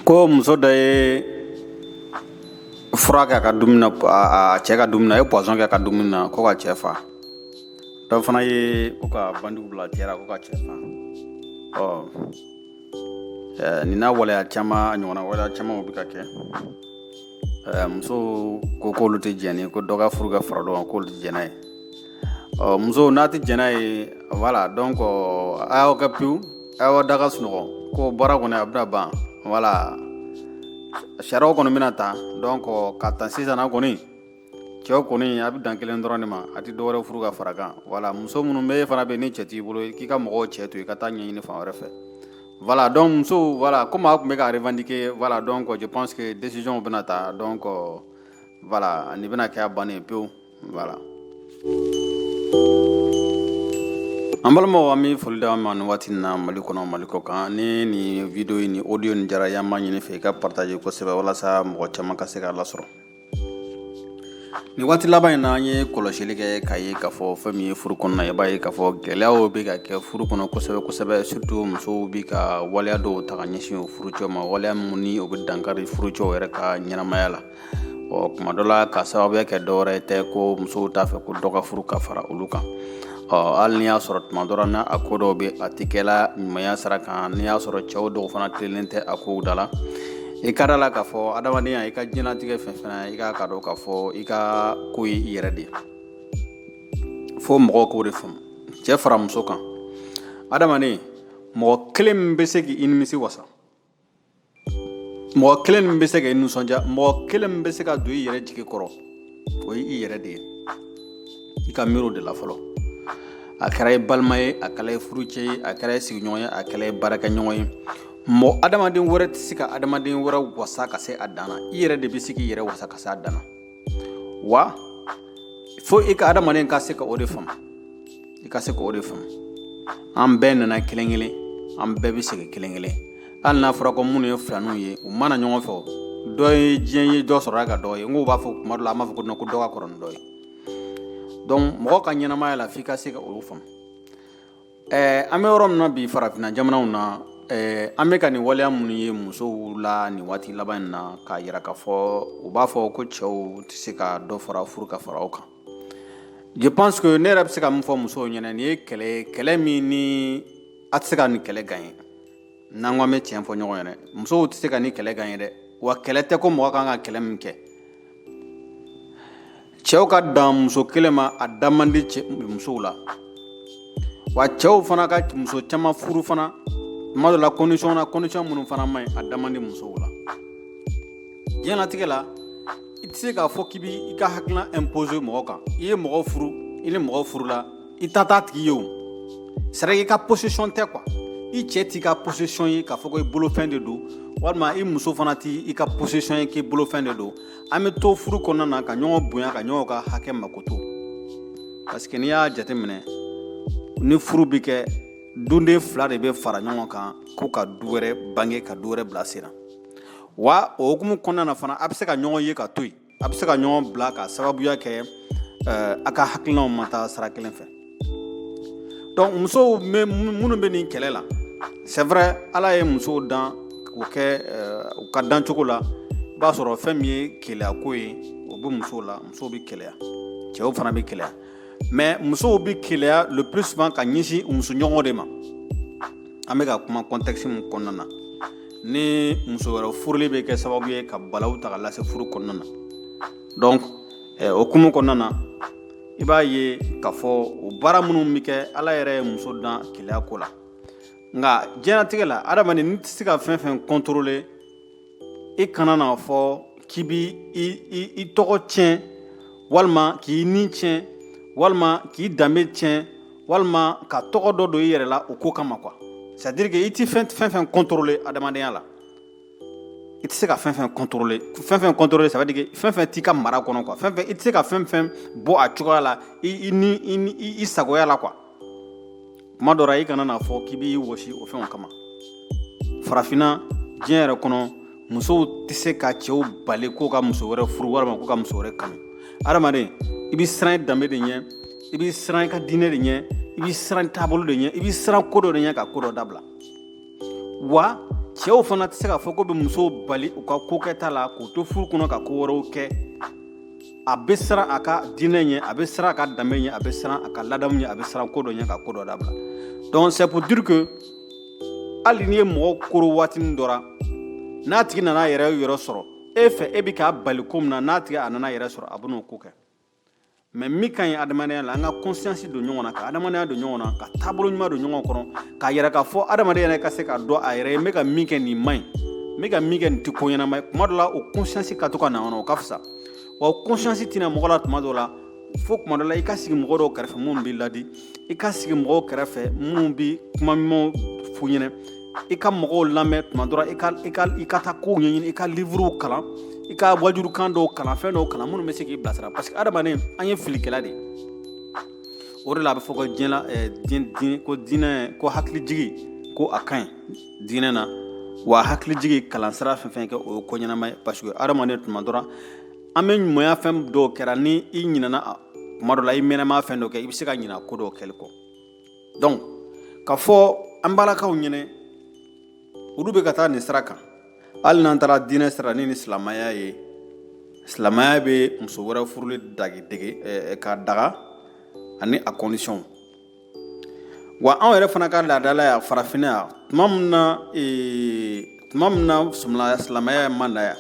Ko muso dɔ ye fura kɛ a ka dumuni na, a cɛ ka dumuni na, a ye poison kɛ a ka dumuni na ko ka cɛ fa. Dɔ fana ye ko ka bandiw bila cɛ la ko ka cɛ fa. Ɔ nin n'a waleya caman, a ɲɔgɔnna waleya caman bɛ ka kɛ. Musow ko k'olu tɛ jɛn ni ko dɔ ka furu ka fara dɔ kan, k'olu tɛ jɛn n'a ye. Ɔ musow n'a tɛ jɛn n'a ye, voilà, donc a y'aw kɛ pewu, a y'aw da ka sunɔgɔ ko baara kɔni a bɛna ban. Voilà, sariyaw kɔni bɛna ta. Donc ka ta sisan na kɔni, cɛw kɔni a bɛ dan kelen dɔrɔn de ma, a tɛ dɔwɛrɛ furu ka fara kan. Voilà, muso minnu bɛ fana bɛ ni cɛ t'i bolo, k'i ka mɔgɔw cɛ to i ka taa ɲɛɲini fan wɛrɛ fɛ. Voilà, donc musow, voilà, comme a tun bɛ ka revendiquer, voilà, donc je pense que décision bɛna ta. Donc voilà, nin bɛna kɛ a bannen pewu. Voilà, an balimaw, an bɛ foli d'aw ma nin waati in na, Mali kɔnɔ, Mali kɔ kan. Ni nin vidéo in ni audio nin diyara, y'an b'a ɲini fɛ i ka partager kosɛbɛ walasa mɔgɔ caman ka se k'a lasɔrɔ. Nin waati laban in na, an ye kɔlɔsili kɛ k'a ye k'a fɔ fɛn min ye furu kɔnɔna, i b'a ye k'a fɔ gɛlɛyaw bɛ ka kɛ furu kɔnɔ kosɛbɛ kosɛbɛ, surtout musow bɛ ka waleya dɔw ta ka ɲɛsin o furucɛw ma, waleya minnu ni o bɛ dankari furucɛw yɛrɛ ka ɲɛnamaya la. Ɔ kuma dɔ la, ka sababuya kɛ dɔwɛrɛ tɛ, ko musow t'a fɛ ko dɔ ka furu ka fara olu kan. Ɔ hali n'i y'a sɔrɔ tuma dɔ la n'a a ko dɔw bɛ a tɛ kɛla ɲumanya sira kan, n'i y'a sɔrɔ cɛw dɔw fana tilennen tɛ a kow da la. I ka da la k'a fɔ adamadenya, i ka diɲɛlatigɛ fɛn fɛn na, i k'a ka dɔn k'a fɔ i ka ko ye i yɛrɛ de ye. Fo mɔgɔw k'o de faamu, cɛ fara muso kan. Adamaden, mɔgɔ kelen min bɛ se k'i nimisi wasa, mɔgɔ kelen min bɛ se k'i nisɔndiya, mɔgɔ kelen min bɛ se ka don i yɛrɛ jigi kɔrɔ, o ye i yɛrɛ de ye. I ka miiri o de la fɔlɔ. A kɛra i balima ye, a kɛra i furucɛ ye, a kɛra i sigiɲɔgɔn ye, a kɛra i baarakɛɲɔgɔn ye, mɔgɔ adamaden wɛrɛ tɛ se ka adamaden wɛrɛ wasa ka se a dan na. I yɛrɛ de bɛ se k'i yɛrɛ wasa ka se a dan na. Wa fo i ka adamaden ka se ka o de faamu, i ka se k'o de faamu. An bɛɛ nana kelen kelen, an bɛɛ bɛ segin kelen kelen. Hali n'a fɔra ko minnu ye filaninw ye, u mana ɲɔgɔn fɛ, dɔ ye diɲɛ ye, dɔ sɔrɔla ka dɔ ye. N k'u b'a fɔ kuma dɔ la, an b'a fɔ ko dɔ ka kɔrɔ ni dɔ ye. Donc mɔgɔ ka ɲɛnamaya la, f'i ka se ka olu faamu. An bɛ yɔrɔ min na bi, farafinna jamanaw na, an bɛ ka nin waleya minnu ye musow la nin waati laban in na, k'a yira k'a fɔ u b'a fɔ ko cɛw tɛ se ka dɔ fara furu ka fara o kan. Je pense que ne yɛrɛ bɛ se ka min fɔ musow ɲɛna, nin ye kɛlɛ ye, kɛlɛ min ni a tɛ se ka nin kɛlɛ gagner. N'an ko an bɛ tiɲɛ fɔ ɲɔgɔn ɲɛna, musow tɛ se ka nin kɛlɛ gagner dɛ. Wa kɛlɛ tɛ ko mɔgɔ kan ka kɛlɛ min kɛ. Cɛw ka dan muso kelen ma, a da man di musow la. Wa cɛw fana ka muso caman furu fana, tuma dɔ la condition na, condition minnu fana man ɲi, a da man di musow la. Diɲɛlatigɛ la, i tɛ se k'a fɔ k'i b'i ka hakilina imposer mɔgɔ kan. I ye mɔgɔ furu, i ni mɔgɔ furula, i ta t'a tigi ye o. C'est à dire i ka possession tɛ quoi. I cɛ t'i ka possession ye k'a fɔ ko i bolofɛn de don, walima i muso fana t'i ka possession ye k'i bolofɛn de don. An bɛ to furu kɔnɔna na ka ɲɔgɔn bonya, ka ɲɔgɔn ka hakɛ makoto, parce que n'i y'a jateminɛ, ni furu bɛ kɛ, dunden fila de bɛ fara ɲɔgɔn kan ko ka du wɛrɛ bange, ka du wɛrɛ bila sen na. Wa o hukumu kɔnɔna na fana, a bɛ se ka ɲɔgɔn ye ka to yen, a bɛ se ka ɲɔgɔn bila ka sababuya kɛ a ka hakilinaw ma taa sira kelen fɛ. Donc musow minnu bɛ nin kɛlɛ la, c'est vrai, Ala ye musow dan k'o kɛ u ka dancogo la. I b'a sɔrɔ fɛn min ye keleya ko ye, o bɛ musow la. Musow bɛ keleya, cɛw fana bɛ keleya, mais musow bɛ keleya le plus souvent ka ɲɛsin musoɲɔgɔn de ma. An bɛ ka kuma contexte min kɔnɔna na, ni muso wɛrɛ furuli bɛ kɛ sababu ye ka balawu ta ka lase furu kɔnɔna na. Donc o hukumu kɔnɔna na, i b'a ye k'a fɔ o baara minnu bɛ kɛ, Ala yɛrɛ ye muso dan keleya ko la. Nka diɲɛlatigɛ la, adamaden n'i tɛ se ka fɛn fɛn contrôler, i kana n'a fɔ k'i b'i i tɔgɔ tiɲɛ, walima k'i ni tiɲɛ, walima k'i danbe tiɲɛ, walima ka tɔgɔ dɔ don i yɛrɛ la o ko kama quoi. C'est à dire que i tɛ fɛn fɛn contrôler adamadenya la, i tɛ se ka fɛn fɛn contrôler, fɛn fɛn contrôler, ça veut dire que fɛn fɛn t'i ka mara kɔnɔ quoi. Fɛn fɛn i tɛ se ka fɛn fɛn bɔ a cogoya la i ni i sagoya la quoi. Kuma dɔ la, i kana n'a fɔ k'i b'i wɔsi o fɛnw kama. Farafinna, diɲɛ yɛrɛ kɔnɔ, musow tɛ se ka cɛw bali k'u ka muso wɛrɛ furu walima k'u ka muso wɛrɛ kanu. Adamaden, i bɛ siran i danbe de ɲɛ, i bɛ siran i ka diinɛ de ɲɛ, i bɛ siran taabolo de ɲɛ, i bɛ siran ko dɔ de ɲɛ ka ko dɔ dabila. Wa Cɛw fana tɛ se k'a fɔ ko bɛ musow bali u ka ko kɛta la k'u to furu kɔnɔ ka ko wɛrɛw kɛ. A bɛ siran a ka diinɛ ɲɛ, a bɛ siran a ka danbe ɲɛ, a bɛ siran a ka ladamu ɲɛ, a bɛ siran ko dɔ ɲɛ ka ko dɔ dabila. Donc c'est pour dire que hali n'i ye mɔgɔ koro waatinin dɔ la, n'a tigi nana a yɛrɛ yɔrɔ sɔrɔ e fɛ, e bɛ k'a bali ko min na, n'a tigi a nana a yɛrɛ sɔrɔ, a bɛn'o ko kɛ. Mais min ka ɲi adamadenya la, an ka conscience don ɲɔgɔn na, ka adamadenya don ɲɔgɔn na, ka taabolo ɲuman don ɲɔgɔn kɔnɔ, k'a yɛrɛ k'a fɔ adamadenya yɛrɛ ka se k'a dɔn a yɛrɛ ye, n bɛ ka min kɛ nin man ɲi, n bɛ ka min kɛ nin tɛ ko ɲɛnama ye. Tuma dɔ la, o conscience ka to ka na kɔnɔ, o ka fisa. Wa o conscience tɛna mɔgɔ la tuma dɔ la, fo tuma dɔ la i ka sigi mɔgɔ dɔw kɛrɛfɛ minnu b'i ladi, i ka sigi mɔgɔw kɛrɛfɛ minnu bɛ kuma ɲumanw f'u ɲɛna, i ka mɔgɔw lamɛn. Tuma dɔ la, i ka taa kow ɲɛɲini, i ka livrew kalan, i ka wajurukan dɔw kalan, fɛn dɔw kalan minnu bɛ se k'i bilasira, parce que adamaden, an ye filikɛla de ye. O de la a bɛ fɔ ko diɲɛ la diɲɛ ko diinɛ ko hakilijigi ko a ka ɲi diinɛ na. Wa hakilijigi kalansira fɛn fɛn kɛ, o ye ko ɲɛnama ye, parce que adamaden, tuma dɔ la, an bɛ ɲumanya fɛn dɔw kɛra ni i ɲinɛna tuma dɔ la, i mɛnɛma fɛn dɔ kɛ, i bɛ se ka ɲinɛ ko dɔw kɛli kɔ. Donc ka fɔ an balakaw ɲɛnɛ, olu bɛ ka taa nin sira kan. Hali n'an taara diinɛ sira ni silamɛya ye, silamɛya bɛ muso wɛrɛ furuli dage dege ka daga ani a condition. Wa anw yɛrɛ fana ka laadala yan farafinna yan, tuma min na silamɛya ma na yan,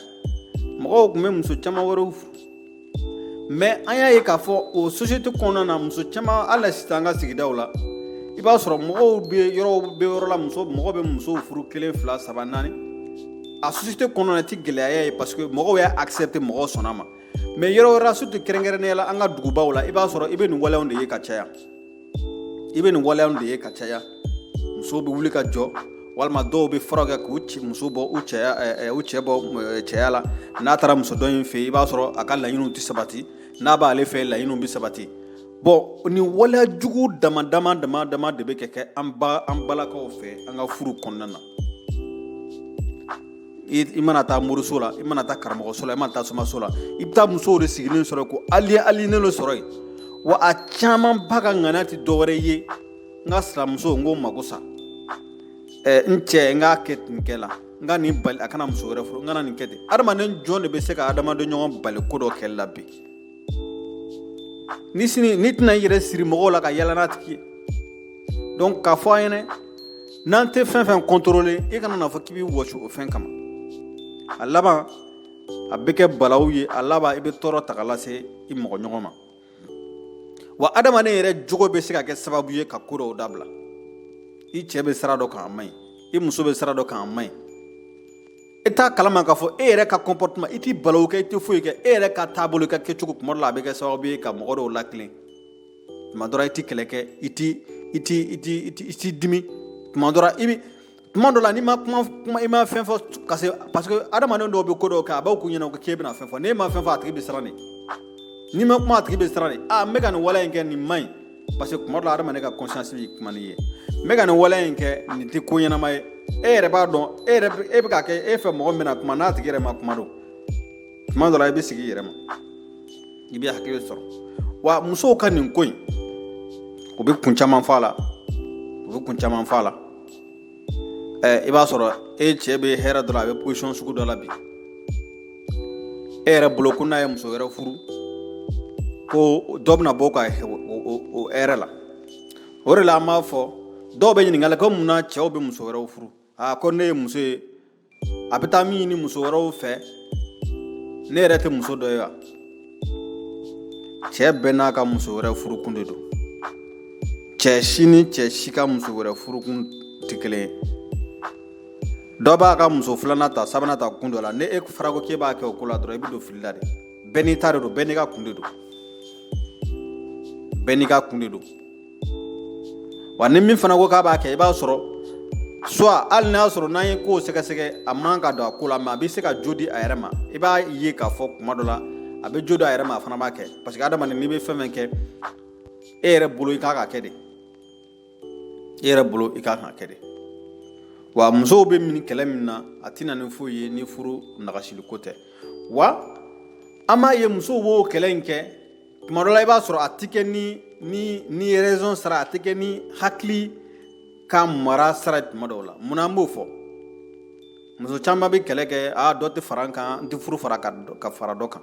mɔgɔw tun bɛ muso caman wɛrɛw furu. Mais an y'a ye k'a fɔ o société kɔnɔna na, muso caman, hali sisan an ka sigidaw la, i b'a sɔrɔ mɔgɔw bɛ yɔrɔ bɛ yɔrɔ la, muso mɔgɔ bɛ musow furu kelen, fila, saba, naani. A société kɔnɔna na ti gɛlɛya ye, parce que mɔgɔw y'a accepté, mɔgɔw sɔnna ma. Mais yɔrɔ wɛrɛ la, surtout kɛrɛnkɛrɛnnenya la an ka dugubaw la, i b'a sɔrɔ i bɛ nin waleyaw de ye ka caya, i bɛ nin waleyaw de ye ka caya. Musow bɛ wuli ka jɔ, walima dɔw bɛ fura kɛ k'u ci muso bɔ u cɛya, u cɛ bɔ cɛya la. N'a taara muso dɔ in fɛ yen, i b'a sɔrɔ a ka laɲiniw tɛ sabati. N'a b'ale fɛ, laɲiniw bɛ sabati. Bon, nin waleya jugu dama dama dama dama de bɛ kɛ an ba an balakaw fɛ an ka furu kɔnɔna na. I mana taa moriso la, i mana taa karamɔgɔso la, i mana taa somaso la, i bɛ taa musow de sigilen sɔrɔ ko aliené sɔrɔ yen. Wa a caman ba ka ŋaniya tɛ dɔwɛrɛ ye: n ka sinamuso, n k'o mako sa, n cɛ, n k'a kɛ nin kɛ la, n ka nin bali a kana muso wɛrɛ furu, n kana nin kɛ ten. Adamaden jɔn de bɛ se ka adamaden ɲɔgɔn bali ko dɔ kɛli la bi? Ni sini n'i tɛna i yɛrɛ siri mɔgɔw la ka yala n'a tigi ye. Donc k'a fɔ an ɲɛna, n'an tɛ fɛn fɛn contrôler, i kana n'a fɔ k'i b'i wɔsi o fɛn kama. A laban a bɛ kɛ balawu ye, a laban i bɛ tɔɔrɔ ta ka lase i mɔgɔ ɲɔgɔn ma. Wa adamaden yɛrɛ jogo bɛ se ka kɛ sababu ye ka ko dɔw dabila. I cɛ bɛ sira dɔ kan, a man ɲi, i muso bɛ sira dɔ kan, a man ɲi, e t'a kalama k'a fɔ e yɛrɛ ka comportement, i t'i balawu kɛ, i tɛ foyi kɛ, e yɛrɛ ka taabolo, i ka kɛcogo, tuma dɔ la a bɛ kɛ sababu ye ka mɔgɔ dɔw lakilen. Tuma dɔ la i ti kɛlɛ kɛ, i ti dimi. Tuma dɔ la i bi, tuma dɔ la n'i ma kuma, i ma fɛn fɔ ka se, parce que adamaden dɔw bɛ ko dɔw kɛ, a b'aw kun ɲɛna ko k'e bɛna fɛn fɔ. N'e ma fɛn fɔ, a tigi bɛ siran de. N'i ma kuma, a tigi bɛ siran de. A n bɛ ka nin waleya in kɛ, nin man ɲi, parce que tuma dɔ la adamaden ka conscience bɛ kuma n'i ye. N bɛ ka nin waleya in kɛ, nin tɛ ko ɲɛnama ye. E yɛrɛ b'a dɔn, e yɛrɛ e bɛ k'a kɛ e fɛ, mɔgɔ min bɛna kuma, n'a tigi yɛrɛ ma kuma don, tuma dɔ la i bɛ sigi i yɛrɛ ma, i bɛ hakili sɔrɔ. Wa musow ka nin ko in, u bɛ kun caman fɔ a la, u bɛ kun caman fɔ a la. I b'a sɔrɔ e cɛ bɛ hɛrɛ dɔ la, a bɛ position sugu dɔ la bi, e yɛrɛ bolo ko n'a ye muso wɛrɛ furu, ko dɔ bɛna bɔ ka o hɛrɛ la. O de la an b'a fɔ, dɔw bɛ ɲininkali ko munna cɛw bɛ muso wɛrɛw furu? Aa, ko ne ye muso ye, a bɛ taa min ɲini muso wɛrɛw fɛ, ne yɛrɛ tɛ muso dɔ ye wa? Cɛ bɛɛ n'a ka muso wɛrɛ furukun de don. Cɛ si ni cɛ si ka muso wɛrɛ furukun tɛ kelen ye. Dɔ b'a ka muso filanan ta, sabanan ta kun dɔ la. Ni e fara ko k'e b'a kɛ o ko la dɔrɔn, i bɛ don fili la de. Bɛɛ n'i ta de don, bɛɛ n'i ka kun de don, bɛɛ n'i ka kun de don. Wa ni min fana ko k'a b'a kɛ, i b'a sɔrɔ soit hali n'a sɔrɔ n'an ye kow sɛgɛsɛgɛ, a man ka don a ko la, mais a bɛ se ka jo di a yɛrɛ ma. I b'a ye k'a fɔ kuma dɔ la a bɛ jo di a yɛrɛ ma, a fana b'a kɛ, parce que adamaden, n'i bɛ fɛn fɛn kɛ, e yɛrɛ bolo i k'a ka kɛ de, e yɛrɛ bolo i k'a ka kɛ de. Wa musow bɛ min kɛlɛ min na, a tɛna ni foyi ye ni furu nagasiliko tɛ. Wa an b'a ye musow b'o kɛlɛ in kɛ, tuma dɔ la i b'a sɔrɔ a tɛ kɛ ni raison sara, a tɛ kɛ ni hakili ka mara sara ye tuma dɔw la. Munna an b'o fɔ? Muso caman bɛ kɛlɛ kɛ, aa, dɔ tɛ fara n kan, n tɛ furu fara ka fara dɔ kan.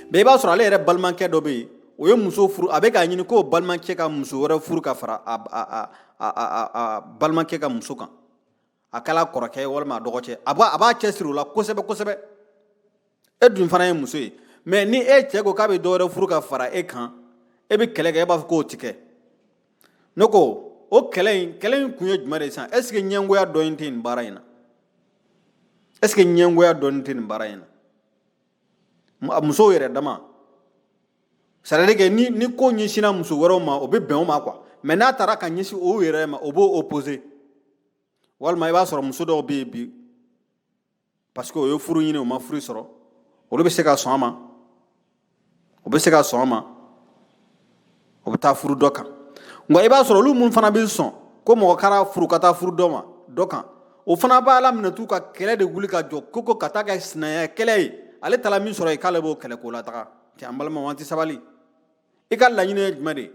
Mais i b'a sɔrɔ ale yɛrɛ balimakɛ dɔ bɛ yen, o ye muso furu, a bɛ k'a ɲini k'o balimakɛ ka muso wɛrɛ furu ka fara a balimakɛ ka muso kan, a kɛla kɔrɔkɛ ye walima a dɔgɔcɛ. A b'a cɛsiri o la kosɛbɛ kosɛbɛ. E dun fana ye muso ye, mais ni e cɛ ko k'a bɛ dɔ wɛrɛ furu ka fara e kan, e bɛ kɛlɛ kɛ, e b'a fɔ k'o ti kɛ. Ne ko, o kɛlɛ in kun ye jumɛn de ye sisan? Est ce que ɲɛngoya dɔ in tɛ nin baara in na? Est ce que ɲɛngoya dɔɔni tɛ nin baara in na? Musow yɛrɛ dama, c'est à dire que ni ko ɲɛsinna muso wɛrɛw ma, o bɛ bɛn o ma quoi, mais n'a taara ka ɲɛsin o yɛrɛ ma, o b'o opposer. Walima i b'a sɔrɔ muso dɔw bɛ yen bi, parce que o ye furu ɲini, o ma furu sɔrɔ, olu bɛ se ka sɔn a ma, o bɛ se ka sɔn a ma, o bɛ taa furu dɔ kan. Nka i b'a sɔrɔ olu mun fana bɛ sɔn ko mɔgɔ kɛra furu ka taa furu dɔ ma dɔ kan, o fana b'a la minɛ t'u ka kɛlɛ de wuli ka jɔ ko ka taa kɛ sinanya kɛlɛ ye. Ale taara min sɔrɔ yen, k'ale b'o kɛlɛ k'o la taga. Cɛ, an balimaw, an tɛ sabali. I ka laɲini ye jumɛn de ye?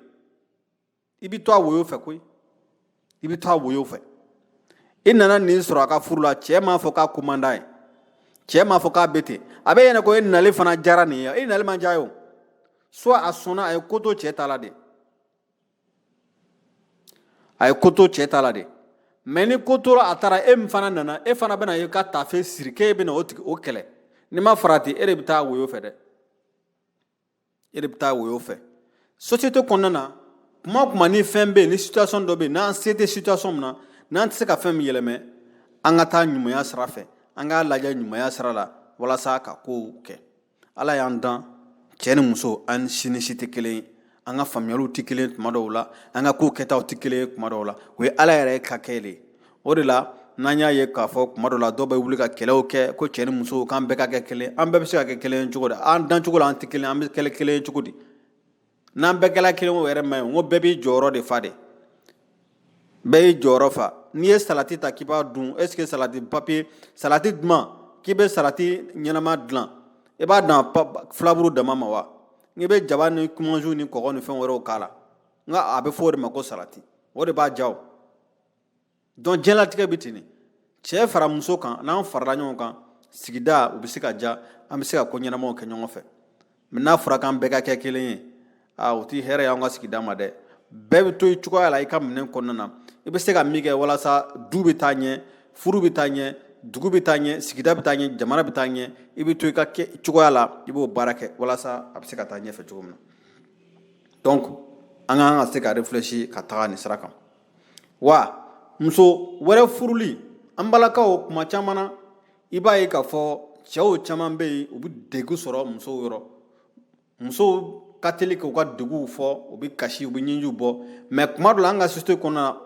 I bɛ to a woyo fɛ koyi, i bɛ to a woyo fɛ. I nana nin sɔrɔ a ka furu la, cɛ m'a fɔ k'a ko man d'a ye, cɛ m'a fɔ k'a bɛ ten. A bɛ ɲɛna ko e nali fana diyara nin ye, e nali man diya ye o. Soit a sɔnna, a ye ko to cɛ ta la de, a ye ko to cɛ ta la de. Mais ni ko tora, a taara, e min fana nana, e fana bɛna i ka tafe siri k'e bɛna o tigi o kɛlɛ. N'i ma farati, e de bɛ taa woyo fɛ dɛ, e de bɛ taa woyo fɛ. Société kɔnɔna na, kuma o kuma ni fɛn bɛ yen, ni situation dɔ bɛ yen, n'an se tɛ situation min na, n'an tɛ se ka fɛn min yɛlɛmɛ, an ka taa ɲumanya sira fɛ, an k'a lajɛ ɲumanya sira la walasa ka kow kɛ. Ala y'an dan cɛ ni muso, an si ni si tɛ kelen ye, an ka faamuyaliw tɛ kelen tuma dɔw la, an ka kow kɛtaw tɛ kelen ye tuma dɔw la. O ye Ala yɛrɛ ka kɛ de ye. O de la, n'an y'a ye k'a fɔ kuma dɔ la, dɔw bɛ wuli ka kɛlɛw kɛ ko cɛ ni muso k'an bɛɛ ka kɛ kelen. An bɛɛ bɛ se ka kɛ kelen ye cogo di? An dan cogo la, an tɛ kelen, an bɛ kɛ kelen ye cogo di? N'an bɛɛ kɛla kelen, o yɛrɛ man ɲi. N ko bɛɛ b'i jɔyɔrɔ de fa de, bɛɛ y'i jɔyɔrɔ fa. N'i ye salati ta k'i b'a dun, est ce que salati papier, salati duman, k'i bɛ salati ɲɛnama dilan, i b'a dan filaburu dama ma wa? N'i bɛ jaba ni kumanju ni kɔgɔ ni fɛn wɛrɛw k'a la, nka a bɛ fɔ o de ma ko salati, o de b'a diya o. Donc diɲɛlatigɛ bɛ ten de, cɛ fara muso kan, n'an farala ɲɔgɔn kan, sigida u bɛ se ka ja, an bɛ se ka ko ɲɛnamaw kɛ ɲɔgɔn fɛ. Mais n'a fɔra k'an bɛɛ ka kɛ kelen ye, aa, o ti hɛrɛ y'an ka sigida ma dɛ. Bɛɛ bɛ to i cogoya la i ka minɛn kɔnɔna na. I bɛ se ka min kɛ walasa du bɛ taa ɲɛ, furu bɛ taa ɲɛ, dugu bɛ taa ɲɛ, sigida bɛ taa ɲɛ, jamana bɛ taa ɲɛ, i bɛ to i ka cogoya la, i b'o baara kɛ walasa a bɛ se ka taa ɲɛfɛ cogo min na. Donc an kan ka se ka réfléchir ka taga nin sira kan. Wa muso wɛrɛ furuli, an balakaw, kuma caman na, i b'a ye k'a fɔ cɛw caman bɛ yen, u bɛ degun sɔrɔ musow yɔrɔ. Musow ka teli k'u ka deguw fɔ, u bɛ kasi, u bɛ ɲinjiw bɔ. Mais kuma dɔ la, an ka société kɔnɔna na,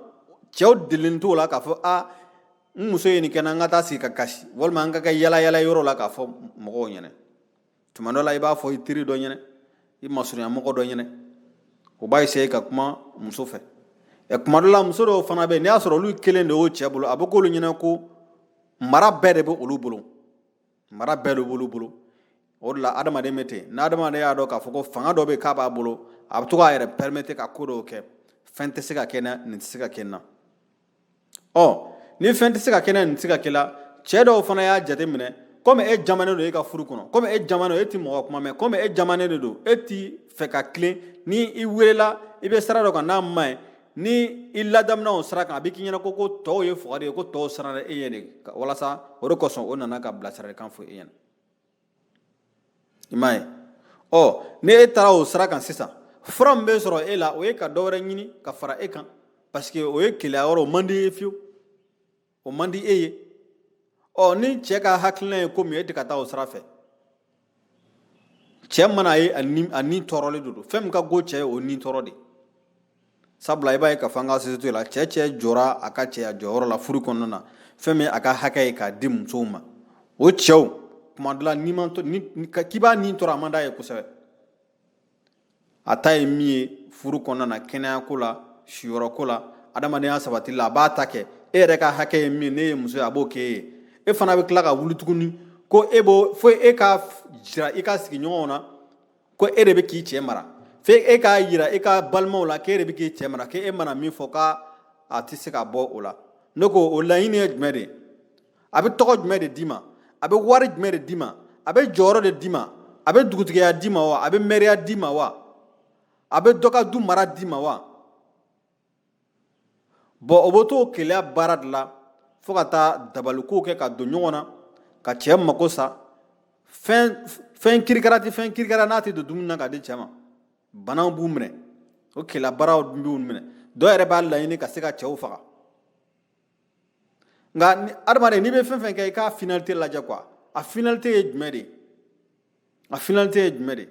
cɛw delilen t'o la k'a fɔ a n muso ye nin kɛ n na, an ka taa sigi ka kasi, walima an ka kɛ yala yala yɔrɔ la k'a fɔ mɔgɔw ɲɛna. Tuma dɔ la, i b'a fɔ i teri dɔ ɲɛna, i masurunya mɔgɔ dɔ ɲɛna, o b'a essayer ka kuma muso fɛ. Ɛ, kuma dɔ la, muso dɔw fana bɛ yen, n'i y'a sɔrɔ olu kelen de y'o cɛ bolo, a bɛ k'olu ɲɛna ko mara bɛɛ de bɛ olu bolo, mara bɛɛ de b'olu bolo. O de la, adamaden bɛ ten. N'adamaden y'a dɔn k'a fɔ ko fanga dɔ bɛ yen k'a b'a bolo, a bɛ to k'a yɛrɛ permettre ka ko dɔw kɛ. Fɛn tɛ se ka kɛ n na, nin tɛ se ka kɛ n na. Ɔ, ni fɛn tɛ se ka kɛ n na, nin tɛ se ka kɛ la. Cɛ dɔw fana y'a jateminɛ, komi e jamanen don e ka furu kɔnɔ, komi e jamanen don, e ti mɔgɔ kuma mɛn, komi e jamanen de don, e ti fɛ ka tilen. Ni i welela, i bɛ sira dɔ kan n'a ma ɲi, ni i ladamuna o sira kan, a bɛ k'i ɲɛna ko tɔw ye fugari ye, ko tɔw siranna e ɲɛ de, walasa o de kosɔn o nana ka bilasiralikan fɔ e ɲɛna. I m'a ye? Ɔ, ni e taara o sira kan sisan, fura min bɛ sɔrɔ e la, o ye ka dɔ wɛrɛ ɲini ka fara e kan, parce que o ye keleya yɔrɔ, o man di e ye fiyewu, o man di e ye. Ɔ, ni cɛ ka hakilina ye ko min ye, e tɛ ka taa o sira fɛ. Cɛ mana ye a ni tɔɔrɔlen de don. Fɛn min ka go cɛ ye, o ni tɔɔrɔ de. Sabula i b'a ye k'a fɔ an ka société la, cɛ jɔra a ka cɛya jɔyɔrɔ la furu kɔnɔna na, fɛn min a ka hakɛ ye k'a di musow ma, o cɛw kuma dɔ la, n'i ma k'i b'a ni tɔɔrɔ, a man d'a ye kosɛbɛ. A ta ye min ye furu kɔnɔna na, kɛnɛyako la, siyɔrɔko la, adamadenya sabatili la, a b'a ta kɛ. E yɛrɛ ka hakɛ ye min ye, ne ye muso ye, a b'o k'e ye. E fana bɛ tila ka wuli tuguni ko e b'o fo e ka jira i ka sigiɲɔgɔnw na ko e de bɛ k'i cɛ mara, fo e k'a yira i ka balimaw la k'e de bɛ k'i cɛ mara, k'e mana min fɔ k'a a tɛ se ka bɔ o la. Ne ko, o laɲini ye jumɛn de ye? A bɛ tɔgɔ jumɛn de d'i ma? A bɛ wari jumɛn de d'i ma? A bɛ jɔyɔrɔ de d'i ma? A bɛ dugutigiya d'i ma wa? A bɛ mɛriya d'i ma wa? A bɛ dɔ ka du mara d'i ma wa? Bon, o bɛ t'o keleya baara de la fo ka taa dabalikow kɛ ka don ɲɔgɔn na ka cɛ mako sa. Fɛn kirikara tɛ fɛn kirikara n'a tɛ don dumuni na ka di cɛ ma. Banaw b'u minɛ, o keleya baaraw b'u minɛ. Dɔw yɛrɛ b'a laɲini ka se ka cɛw faga. Nka adamaden, n'i bɛ fɛn fɛn kɛ, i k'a finalité lajɛ quoi. A finalité ye jumɛn de ye? A finalité ye jumɛn de ye?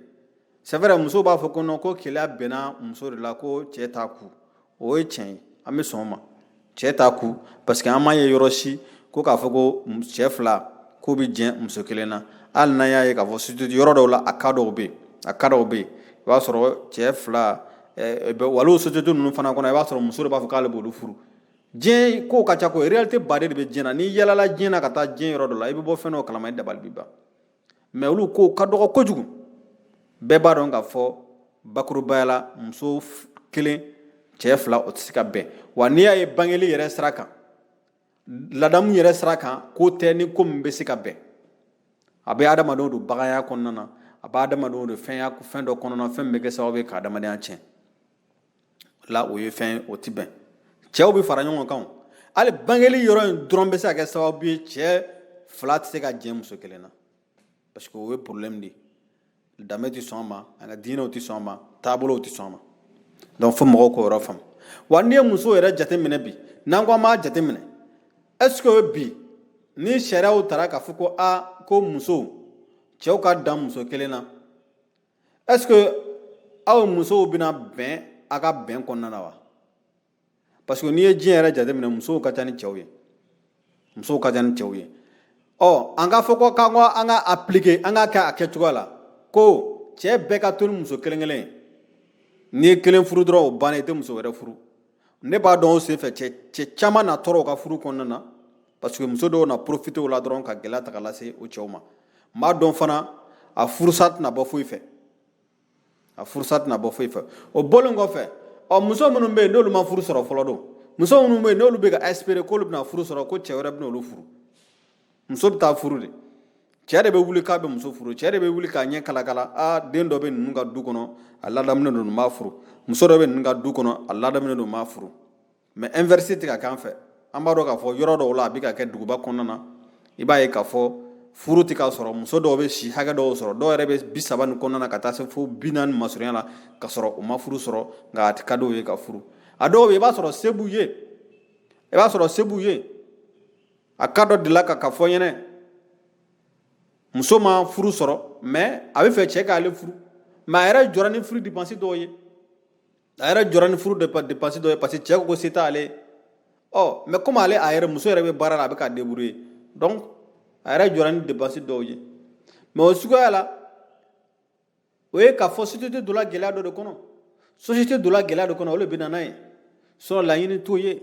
C'est vrai, musow b'a fɔ ko non, ko keleya bɛnna muso de la, ko cɛ t'a ku. O ye tiɲɛ ye, an bɛ sɔn o ma, cɛ t'a ku, parce que an m'a ye yɔrɔ si ko k'a fɔ ko cɛ fila k'u bɛ jɛ muso kelen na. Hali n'an y'a ye k'a fɔ surtout yɔrɔ dɔw la, a cas dɔw bɛ yen, a cas dɔw bɛ yen, i b'a sɔrɔ cɛ fila waliw société ninnu fana kɔnɔ, i b'a sɔrɔ muso de b'a fɔ k'ale b'olu furu. Diɲɛ kow ka ca, ko réalité baden de bɛ diɲɛ na. N'i yalala diɲɛ na ka taa diɲɛ yɔrɔ dɔ la, i bɛ bɔ fɛn dɔ kalama, i dabali bɛ ban. Mais olu kow ka dɔgɔ kojugu. Bɛɛ b'a dɔn k'a fɔ bakurubaya la, muso kelen, cɛ fila, o tɛ se ka bɛn. Wa n'i y'a ye bangeli yɛrɛ sira kan, ladamu yɛrɛ sira kan, ko tɛ ni ko min bɛ se ka bɛn. A bɛ adamadenw don baganya kɔnɔna na, a bɛ adamadenw don fɛn dɔ kɔnɔna, fɛn min bɛ kɛ sababu ye ka adamadenya tiɲɛ la. O ye fɛn, o tɛ bɛn. Cɛw bɛ fara ɲɔgɔn kan, hali bangeli yɔrɔ in dɔrɔn bɛ se ka kɛ sababu ye cɛ fila tɛ se ka jɛ muso kelen na, parce que o ye problème de ye. Danbe tɛ sɔn a ma, an ka diinɛw tɛ sɔn a ma, taabolow tɛ sɔn a ma. Donc fo mɔgɔw k'o yɔrɔ faamu. Wa n'i ye muso yɛrɛ jateminɛ bi, n'an ko an b'a jateminɛ, est ce que bi ni sariyaw tara k'a fɔ ko a ko muso cɛw ka dan muso kelen na, est ce que aw musow bɛna bɛn a ka bɛn kɔnɔna na wa? Parce que n'i ye diɲɛ yɛrɛ jateminɛ, musow ka ca ni cɛw ye, musow ka ca ni cɛw ye. Ɔ, an k'a fɔ ko k'an ko an ka appliquer, an k'a kɛ a kɛcogoya la, ko cɛ bɛɛ ka to ni muso kelen kelen ye. N'i ye kelen furu dɔrɔn, o banna, i tɛ muso wɛrɛ furu. Ne b'a dɔn o senfɛ, cɛ caman na tɔɔrɔ u ka furu kɔnɔna na, parce que muso dɔw na profiter o la dɔrɔn ka gɛlɛya ta ka lase o cɛw ma. N b'a dɔn fana, a furusa tɛna bɔ foyi fɛ, a furusa tɛna bɔ foyi fɛ. O bɔlen kɔfɛ, ɔ, muso minnu bɛ yen n'olu ma furu sɔrɔ fɔlɔ don, muso minnu bɛ yen n'olu bɛ ka espérer k'olu bɛna furu sɔrɔ, ko cɛ wɛrɛ bɛna olu furu. Muso bɛ taa furu de, cɛ de bɛ wuli k'a bɛ muso furu, cɛ de bɛ wuli k'a ɲɛ kalakala. Aa, den dɔ bɛ ninnu ka du kɔnɔ, a ladamunen don, n b'a furu. Muso dɔ bɛ ninnu ka du kɔnɔ, a ladamunen don, n b'a furu. Mais inverse tɛ ka k'an fɛ. An b'a dɔn k'a fɔ yɔrɔ dɔw la, a bɛ ka kɛ duguba kɔnɔna na. I b'a ye k'a fɔ furu tɛ ka sɔrɔ. Muso dɔw bɛ si hakɛ dɔw sɔrɔ, dɔw yɛrɛ bɛ 30 ni kɔnɔna na ka taa se fo 40 masurunya la, ka sɔrɔ u ma furu sɔrɔ, nka a ka d'u ye ka furu. A dɔw bɛ yen, i b'a sɔrɔ se b'u ye, i b'a sɔrɔ se b'u ye. A ka dɔ delila ka fɔ ɲɛnɛ, muso ma furu sɔrɔ, mais a bɛ fɛ cɛ k'ale furu, mais a yɛrɛ jɔra ni furu dépense dɔw ye, a yɛrɛ jɔra ni furu dépense dɔw ye, parce que cɛ ko ko se t'ale ye. Ɔ, mais comme ale a yɛrɛ muso yɛrɛ bɛ baara la, a bɛ k'a débrouiller, donc a yɛrɛ jɔra ni dépense dɔw ye. Mais o suguya la, o ye k'a fɔ société donna gɛlɛya dɔ de kɔnɔ, société donna gɛlɛya dɔ kɔnɔ, o de bɛ na n'a ye. Sinon laɲini t'o ye.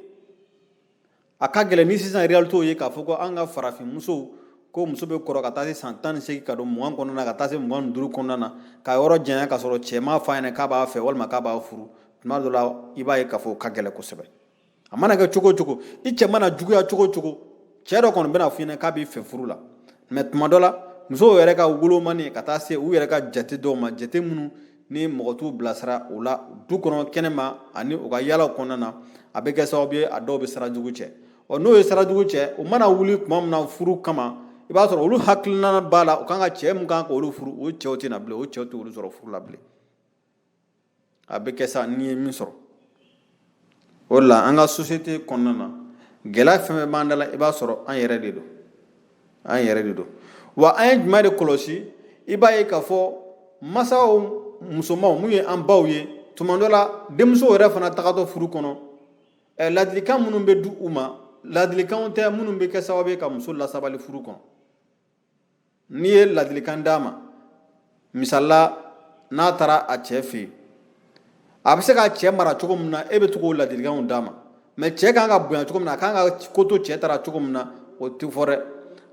A ka gɛlɛn ni sisan réalité ye k'a fɔ ko an ka farafin musow, ko muso bɛ kɔrɔ ka taa se san 18 ka don 20 kɔnɔna na, ka taa se 25 kɔnɔna na, ka yɔrɔ janya ka sɔrɔ cɛ m'a fɔ a ɲɛna k'a b'a fɛ walima k'a b'a furu. Tuma dɔ la, i b'a ye k'a fɔ o ka gɛlɛn kosɛbɛ. A mana kɛ cogo o cogo, i cɛ mana juguya cogo o cogo, cɛ dɔ kɔni bɛna f'i ɲɛna k'a b'i fɛ furu la. Mais tuma dɔ la, musow yɛrɛ ka wolomani ka taa se u yɛrɛ ka jate dɔw ma, jate minnu ni mɔgɔ t'u bilasira o la du kɔnɔ, kɛnɛma ani u ka yaalaw kɔnɔna na, a bɛ kɛ sababu ye a dɔw bɛ sira jugu cɛ. Ɔ, n'o ye sira jugu cɛ, u mana wuli tuma min na furu kama, i b'a sɔrɔ olu hakilina b'a la, u kan ka cɛ min kan k'olu furu, o cɛw tɛ na bilen, o cɛw tɛ olu sɔrɔ furu la bilen. A bɛ kɛ sa n'i ye min sɔrɔ. O de la, an ka société kɔnɔna na, gɛlɛya fɛn fɛn b'an da la, i b'a sɔrɔ an yɛrɛ de don, an yɛrɛ de don. Wa an ye jumɛn de kɔlɔsi? I b'a ye k'a fɔ masaw musomanw, mun ye an baw ye, tuma dɔ la denmusow yɛrɛ fana tagatɔ furu kɔnɔ, ladilikan minnu bɛ di u ma, ladilikanw tɛ minnu bɛ kɛ sababu ye ka muso lasabali furu kɔnɔ. N'i ye ladilikan d'a ma, misali la, n'a taara a cɛ fɛ yen, a bɛ se ka cɛ mara cogo min na, e bɛ to k'o ladilikanw d'a ma. Mais cɛ kan ka bonya cogo min na, a kan ka ko to cɛ taara cogo min na, o tɛ fɔ dɛ.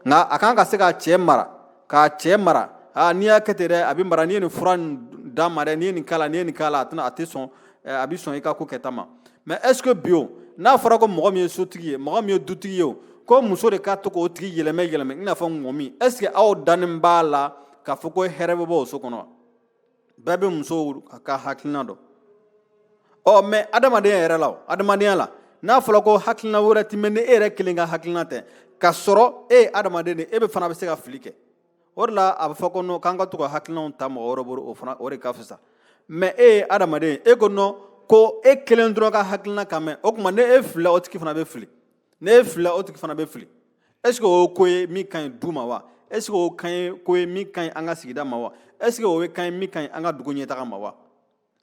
Nka a kan ka se ka cɛ mara, k'a cɛ mara. Aa, n'i y'a kɛ ten dɛ, a bɛ mara. N'i ye nin fura nin d'a ma dɛ, n'i ye nin k'a la, n'i ye nin k'a la, a tɛna, a tɛ sɔn, a bɛ sɔn i ka ko kɛta ma. Mais est ce que bi o, n'a fɔra ko mɔgɔ min ye sotigi ye, mɔgɔ min ye dutigi ye, o ko muso de ka to k'o tigi yɛlɛmɛ yɛlɛmɛ i n'a fɔ ŋɔmi, est ce que aw dannen b'a la k'a fɔ ko hɛrɛ bɛ bɔ o so kɔnɔ wa? Bɛɛ bɛ musow ka hakilina dɔn. Ɔ, mais adamadenya yɛrɛ la, o adamadenya la, n'a fɔra ko hakilina wɛrɛ ti mɛ ni e yɛrɛ kelen ka hakilina tɛ, ka sɔrɔ e ye adamaden de, e bɛ fana bɛ se ka fili kɛ. O de la a bɛ fɔ ko non, k'an ka to ka hakilinaw ta mɔgɔ wɛrɛ bolo, o fana o de ka fisa. Mais e ye adamaden, e ko non, ko e kelen dɔrɔn ka hakilina ka mɛn. O tuma, ne e filila, o tigi fana bɛ fili. Ne e filila, o tigi fana bɛ fili. Est ce que o ye ko ye min ka ɲi du ma wa? Est ce que o ka ɲi ko ye min ka ɲi an ka sigida ma wa? Est ce que o ye kan ye min ka ɲi an ka dugu ɲɛtaga ma wa?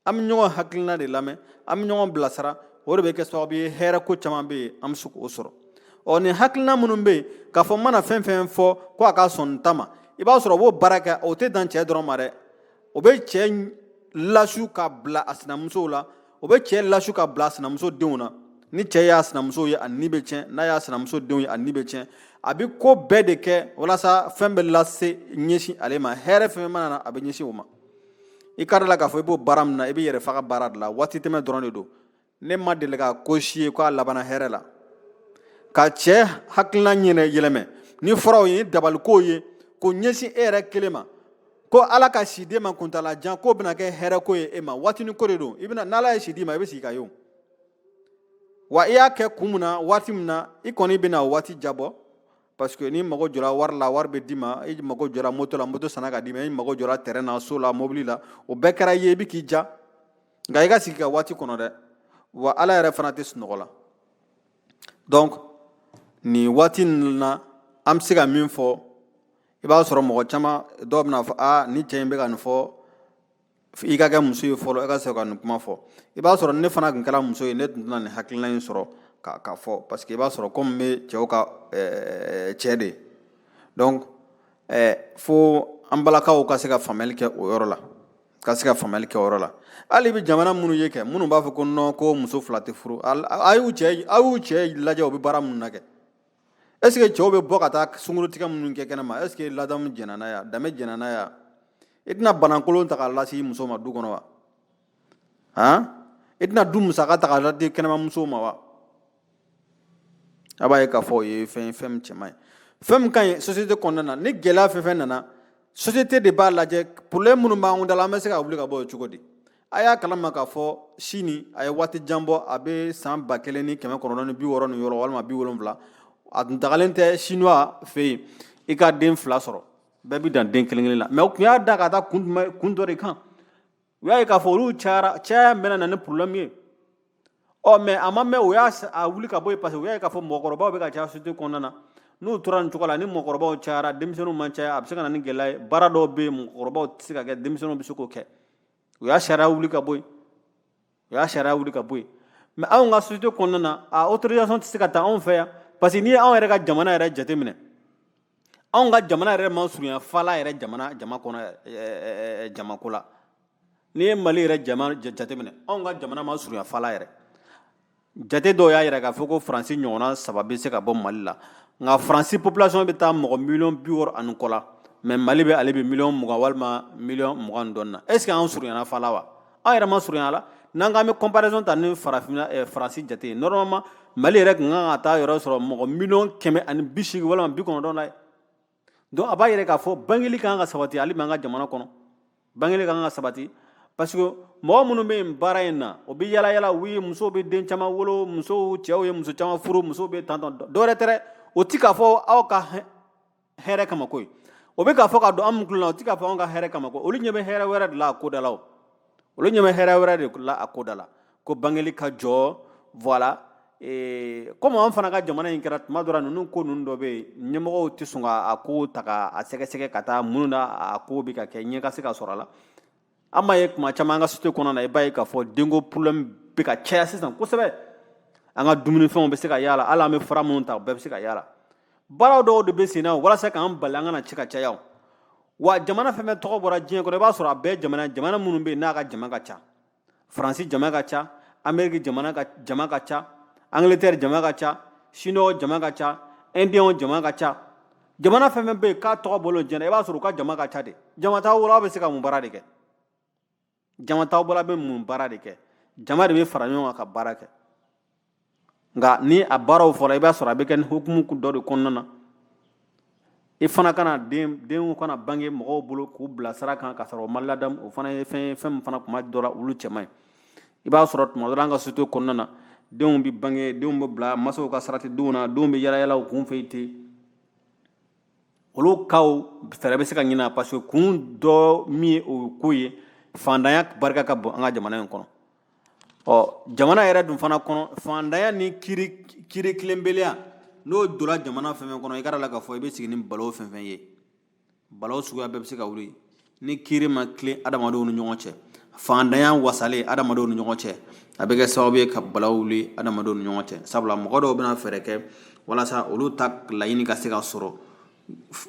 An bɛ ɲɔgɔn hakilina de lamɛn, an bɛ ɲɔgɔn bilasira. O de bɛ kɛ sababu ye, hɛrɛ ko caman bɛ yen, an bɛ se k'o sɔrɔ. Ɔ, nin hakilina minnu bɛ yen k'a fɔ n mana fɛn fɛn fɔ ko a ka sɔn nin ta ma, i b'a sɔrɔ o b'o baara kɛ. O tɛ dan cɛ dɔrɔn ma dɛ, o bɛ cɛ lasu ka bila a sinamusow la, o bɛ cɛ lasu ka bila a sinamuso denw na. Ni cɛ y'a sinamuso ye, a ni bɛ tiɲɛ. N'a y'a sinamuso denw ye, a ni bɛ tiɲɛ. A bɛ ko bɛɛ de kɛ walasa fɛn bɛ lase ɲɛsin ale ma. Hɛrɛ fɛn mana na, a bɛ ɲɛsin o ma. I ka da la k'a fɔ i b'o baara min na, i bɛ yɛrɛ faga baara de la. Waati tɛmɛ dɔrɔn de don. Ne ma deli ka ko si ye k'a labanna hɛrɛ la. Ka cɛ hakilina ɲɛnɛ yɛlɛmɛ ni furaw ye, ni dabalikow ye, k'o ɲɛsin e yɛrɛ kelen ma, ko Ala ka si d'e ma kuntala jan, k'o bɛna kɛ hɛrɛ ko ye e ma. Waatinin ko de don. I bɛna, n'Ala ye si d'i ma, i bɛ sigi ka ye o. Wa i y'a kɛ kun mun na, waati min na, i kɔni bɛna o waati jabɔ, parce que n'i mago jɔra wari la, wari bɛ d'i ma. I mago jɔra moto la, moto sanna ka d'i ma. I mago jɔra terrain na, so la, mobili la, o bɛɛ kɛra i ye, i bɛ k'i ja. Nka i ka sigi ka waati kɔnɔ dɛ. Wa Ala yɛrɛ fana tɛ sunɔgɔ la. Donc nin waati ninnu na, an bɛ se ka min fɔ, i b'a sɔrɔ mɔgɔ caman dɔw bɛna fɔ: aa, ni cɛ in bɛ ka nin fɔ, i ka kɛ muso ye fɔlɔ, i ka se ka nin kuma fɔ. I b'a sɔrɔ ne fana tun kɛra muso ye, ne tun tɛna nin hakilina in sɔrɔ ka fɔ, parce que i b'a sɔrɔ komi n bɛ cɛw ka cɛ de ye. Donc fo an balakaw ka se ka faamuyali kɛ o yɔrɔ la, ka se ka faamuyali kɛ o yɔrɔ la. Hali i bɛ jamana minnu ye kɛ, minnu b'a fɔ ko non, ko muso fila tɛ furu, a y'u cɛ lajɛ, u bɛ baara minnu na kɛ. Est ce que cɛw bɛ bɔ ka taa sunkurutigɛ minnu kɛ kɛnɛ ma, est ce que ladamu jɛnna n'a ye, danbe jɛnna n'a ye? I tɛna banakolon ta k'a lase i muso ma du kɔnɔ wa? Han, i tɛna du musaka ta k'a di kɛnɛma musow ma wa? A b'a ye k'a fɔ o ye fɛn ye, fɛn min cɛ man ɲi, fɛn min ka ɲi société kɔnɔna na. Ni gɛlɛya fɛn fɛn nana, société de b'a lajɛ, problème minnu b'an da la, an bɛ se ka wuli ka bɔ o cogo di? A y'a kalama k'a fɔ sini a ye waati jan bɔ, a bɛ san 1966 walima 70, a tun dagalen tɛ Chinois fɛ yen i ka den fila sɔrɔ, bɛɛ bɛ dan den kelen kelen la. Mais u tun y'a da ka taa kun jumɛn, kun dɔ de kan. U y'a ye k'a fɔ olu cayara, caya bɛna na ni problème ye. Ɔ, mais a ma mɛn, u y'a a wuli ka bɔ yen, parce que u y'a ye k'a fɔ mɔgɔkɔrɔbaw bɛ ka caya société kɔnɔna na. N'u tora nin cogo la, ni mɔgɔkɔrɔbaw cayara, denmisɛnninw man caya, a bɛ se ka na ni gɛlɛya ye. Baara dɔw bɛ yen, mɔgɔkɔrɔbaw tɛ se ka kɛ, denmisɛnninw bɛ se k'o kɛ. U y'a sariya wuli ka bɔ yen, u y'a sariya wuli ka bɔ yen. Mais anw ka société kɔnɔna na, a autorisation tɛ se ka ta anw fɛ yan, parce que n'i ye anw yɛrɛ ka jamana yɛrɛ jateminɛ, anw ka jamana yɛrɛ man surunya fala yɛrɛ jamana jama kɔnɔ jamako la. N'i ye Mali yɛrɛ jama jateminɛ, anw ka jamana ma surunya fala yɛrɛ. Jate dɔw y'a yira k'a fɔ ko Faransi ɲɔgɔnna saba bɛ se ka bɔ Mali la. Nka Faransi population bɛ taa mɔgɔ miliyɔn 60 ani kɔ la, mais Mali bɛ ale bɛ miliyɔn 20 walima miliyɔn 20 dɔɔnin na. Est ce que an surunyana fala wa? An yɛrɛ ma surunya la. N'an k'an bɛ comparaison ta ni farafinna Faransi jate ye, normalement Mali yɛrɛ tun kan ka taa yɔrɔ sɔrɔ mɔgɔ miliyɔn 180 walima 90 la ye. Donc a b'a yɛrɛ k'a fɔ bangeli kan ka sabati hali bi an ka jamana kɔnɔ, bangeli kan ka sabati, parce que mɔgɔ minnu bɛ yen baara in na, o bɛ yala yala. Oui, musow bɛ den caman wolo, musow, cɛw ye muso caman furu, musow bɛ tan tɔn. Dɔwɛrɛ tɛ dɛ, o ti k'a fɔ aw ka hɛrɛ kama koyi. O bɛ k'a fɔ ka don an mun la, o ti k'a fɔ anw ka hɛrɛ kama koyi. Olu ɲɛ bɛ hɛrɛ wɛrɛ de la a ko da la. O olu ɲɛ bɛ hɛrɛ wɛrɛ de la a ko da la, ko bangeli ka jɔ. Voilà, komi an fana ka jamana in kɛra tuma dɔ la, ninnu ko ninnu dɔ bɛ yen, ɲɛmɔgɔw tɛ sɔn ka a ko ta k'a sɛgɛsɛgɛ ka taa minnu na a ko bɛ ka kɛ, ɲɛ ka se ka sɔrɔ a la. An b'a ye tuma caman an ka société kɔnɔna na, i b'a ye k'a fɔ denko problème bɛ ka caya sisan kosɛbɛ. An ka dumunifɛnw bɛ se ka y'a la, hali an bɛ fura minnu ta, o bɛɛ bɛ se ka y'a la. Baara dɔw de bɛ sen na walasa k'an bali an kana ci ka caya. Wa jamana fɛn fɛn tɔgɔ bɔra diɲɛ kɔnɔ, i b'a sɔrɔ a bɛɛ jamana minnu bɛ yen n'a ka jama ka ca. Faransi jama ka ca, Amérique jamana ka jama ka ca, Angleterre jama ka ca, Chinois jama ka ca, Indiens jama ka ca. Jamana fɛn fɛn bɛ yen k'a tɔgɔ bɔlen diɲɛ na, i b'a sɔrɔ u ka jama ka ca de. Jama t'aw bolo, aw bɛ se ka mun baara de kɛ? Jama t'aw bolo, aw bɛ mun baara de kɛ? Jama de bɛ fara ɲɔgɔn kan ka baara kɛ. Nka ni a baaraw fɔra, i b'a sɔrɔ a bɛ kɛ ni hukumu dɔ de kɔnɔna na. I fana kana denw kana bange mɔgɔw bolo k'u bila sira kan ka sɔrɔ o ma ladamu. O fana ye fɛn ye, fɛn min fana kuma dɔ la olu cɛ man ɲi. I b'a sɔrɔ tuma dɔ la an ka société kɔnɔna na, denw bɛ bange, denw bɛ bila, masaw ka sira tɛ denw na, denw bɛ yala yala u kun fɛ ten. Olu kaw fɛɛrɛ bɛ se ka ɲini, parce que kun dɔ min ye o ko ye, fantanya barika ka bon an ka jamana in kɔnɔ. Ɔ, jamana yɛrɛ dun fana kɔnɔ, fantanya ni kiiri tilenbaliya, n'o donna jamana fɛn fɛn kɔnɔ, i ka la k'a fɔ i bɛ sigi ni balawu fɛn fɛn ye, balawu suguya bɛɛ bɛ se ka wuli ni kiiri ma tilen adamadenw ni ɲɔgɔn cɛ. Fantanya wasalen adamadenw ni ɲɔgɔn cɛ, a bɛ kɛ sababu ye ka balawu wuli adamadenw ni ɲɔgɔn cɛ, sabula mɔgɔ dɔw bɛna fɛɛrɛ kɛ walasa olu ta laɲini ka se ka sɔrɔ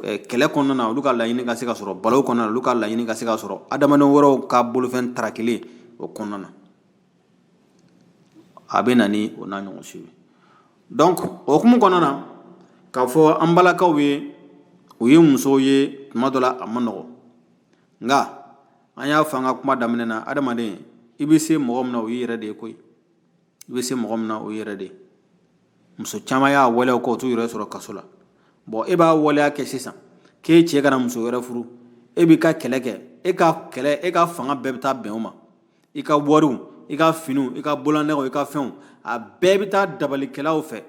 kɛlɛ kɔnɔna na, olu ka laɲini ka se ka sɔrɔ balawu kɔnɔna na, olu ka laɲini ka se ka sɔrɔ adamaden wɛrɛw ka bolofɛn tarakili o kɔnɔna na. A bɛ na ni o n'a ɲɔgɔn si ye. Donc o hukumu kɔnɔna na, k'a fɔ an balakaw ye, u ye musow ye, tuma dɔ la a man nɔgɔ. Nka an y'a fɔ an ka kuma daminɛ na, adamaden, i bɛ se mɔgɔ min na, o y'i yɛrɛ de ye koyi. I bɛ se mɔgɔ min na, o y'i yɛrɛ de ye. Muso caman y'a waleya kɛ, o t'u yɛrɛ sɔrɔ kaso la. Bon, e b'a waleya kɛ sisan k'e cɛ kana muso wɛrɛ furu, e b'i ka kɛlɛ kɛ, e ka kɛlɛ, e ka fanga bɛɛ bɛ taa bɛn o ma. I ka wariw, i ka finiw, i ka bololanɛgɛw, i ka fɛnw, a bɛɛ bɛ taa dabalikɛlaw fɛ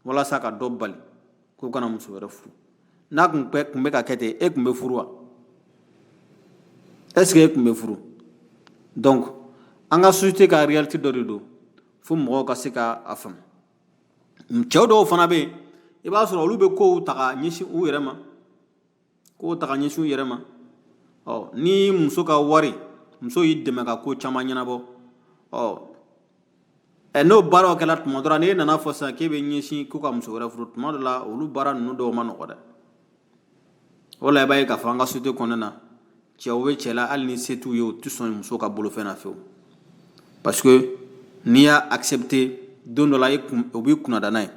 walasa ka dɔ bali k'o kana muso wɛrɛ furu. N'a tun bɛ ka kɛ ten, e tun bɛ furu wa? Est ce que e tun bɛ furu? Donc an ka société ka réalité dɔ de don, fo mɔgɔw ka se ka a faamu. Cɛw dɔw fana bɛ yen, i b'a sɔrɔ olu bɛ kow ta ka ɲɛsin u yɛrɛ ma, kow ta ka ɲɛsin u yɛrɛ ma. Ɔ, ni muso ka wari, muso y'i dɛmɛ ka ko caman ɲɛnabɔ, ɔ ɛ, n'o baaraw kɛla tuma dɔ la, n'e nana fɔ sisan k'e bɛ ɲɛsin ko ka muso wɛrɛ furu, tuma dɔ la olu baara ninnu dɔw ma nɔgɔ dɛ. O la i b'a ye k'a fɔ an ka société kɔnɔna na, cɛw bɛ cɛ la, hali ni se t'u ye, u tɛ sɔn muso ka bolofɛn na fiyewu, parce que n'i y'a accepter, don dɔ la u b'i kunnada n'a ye,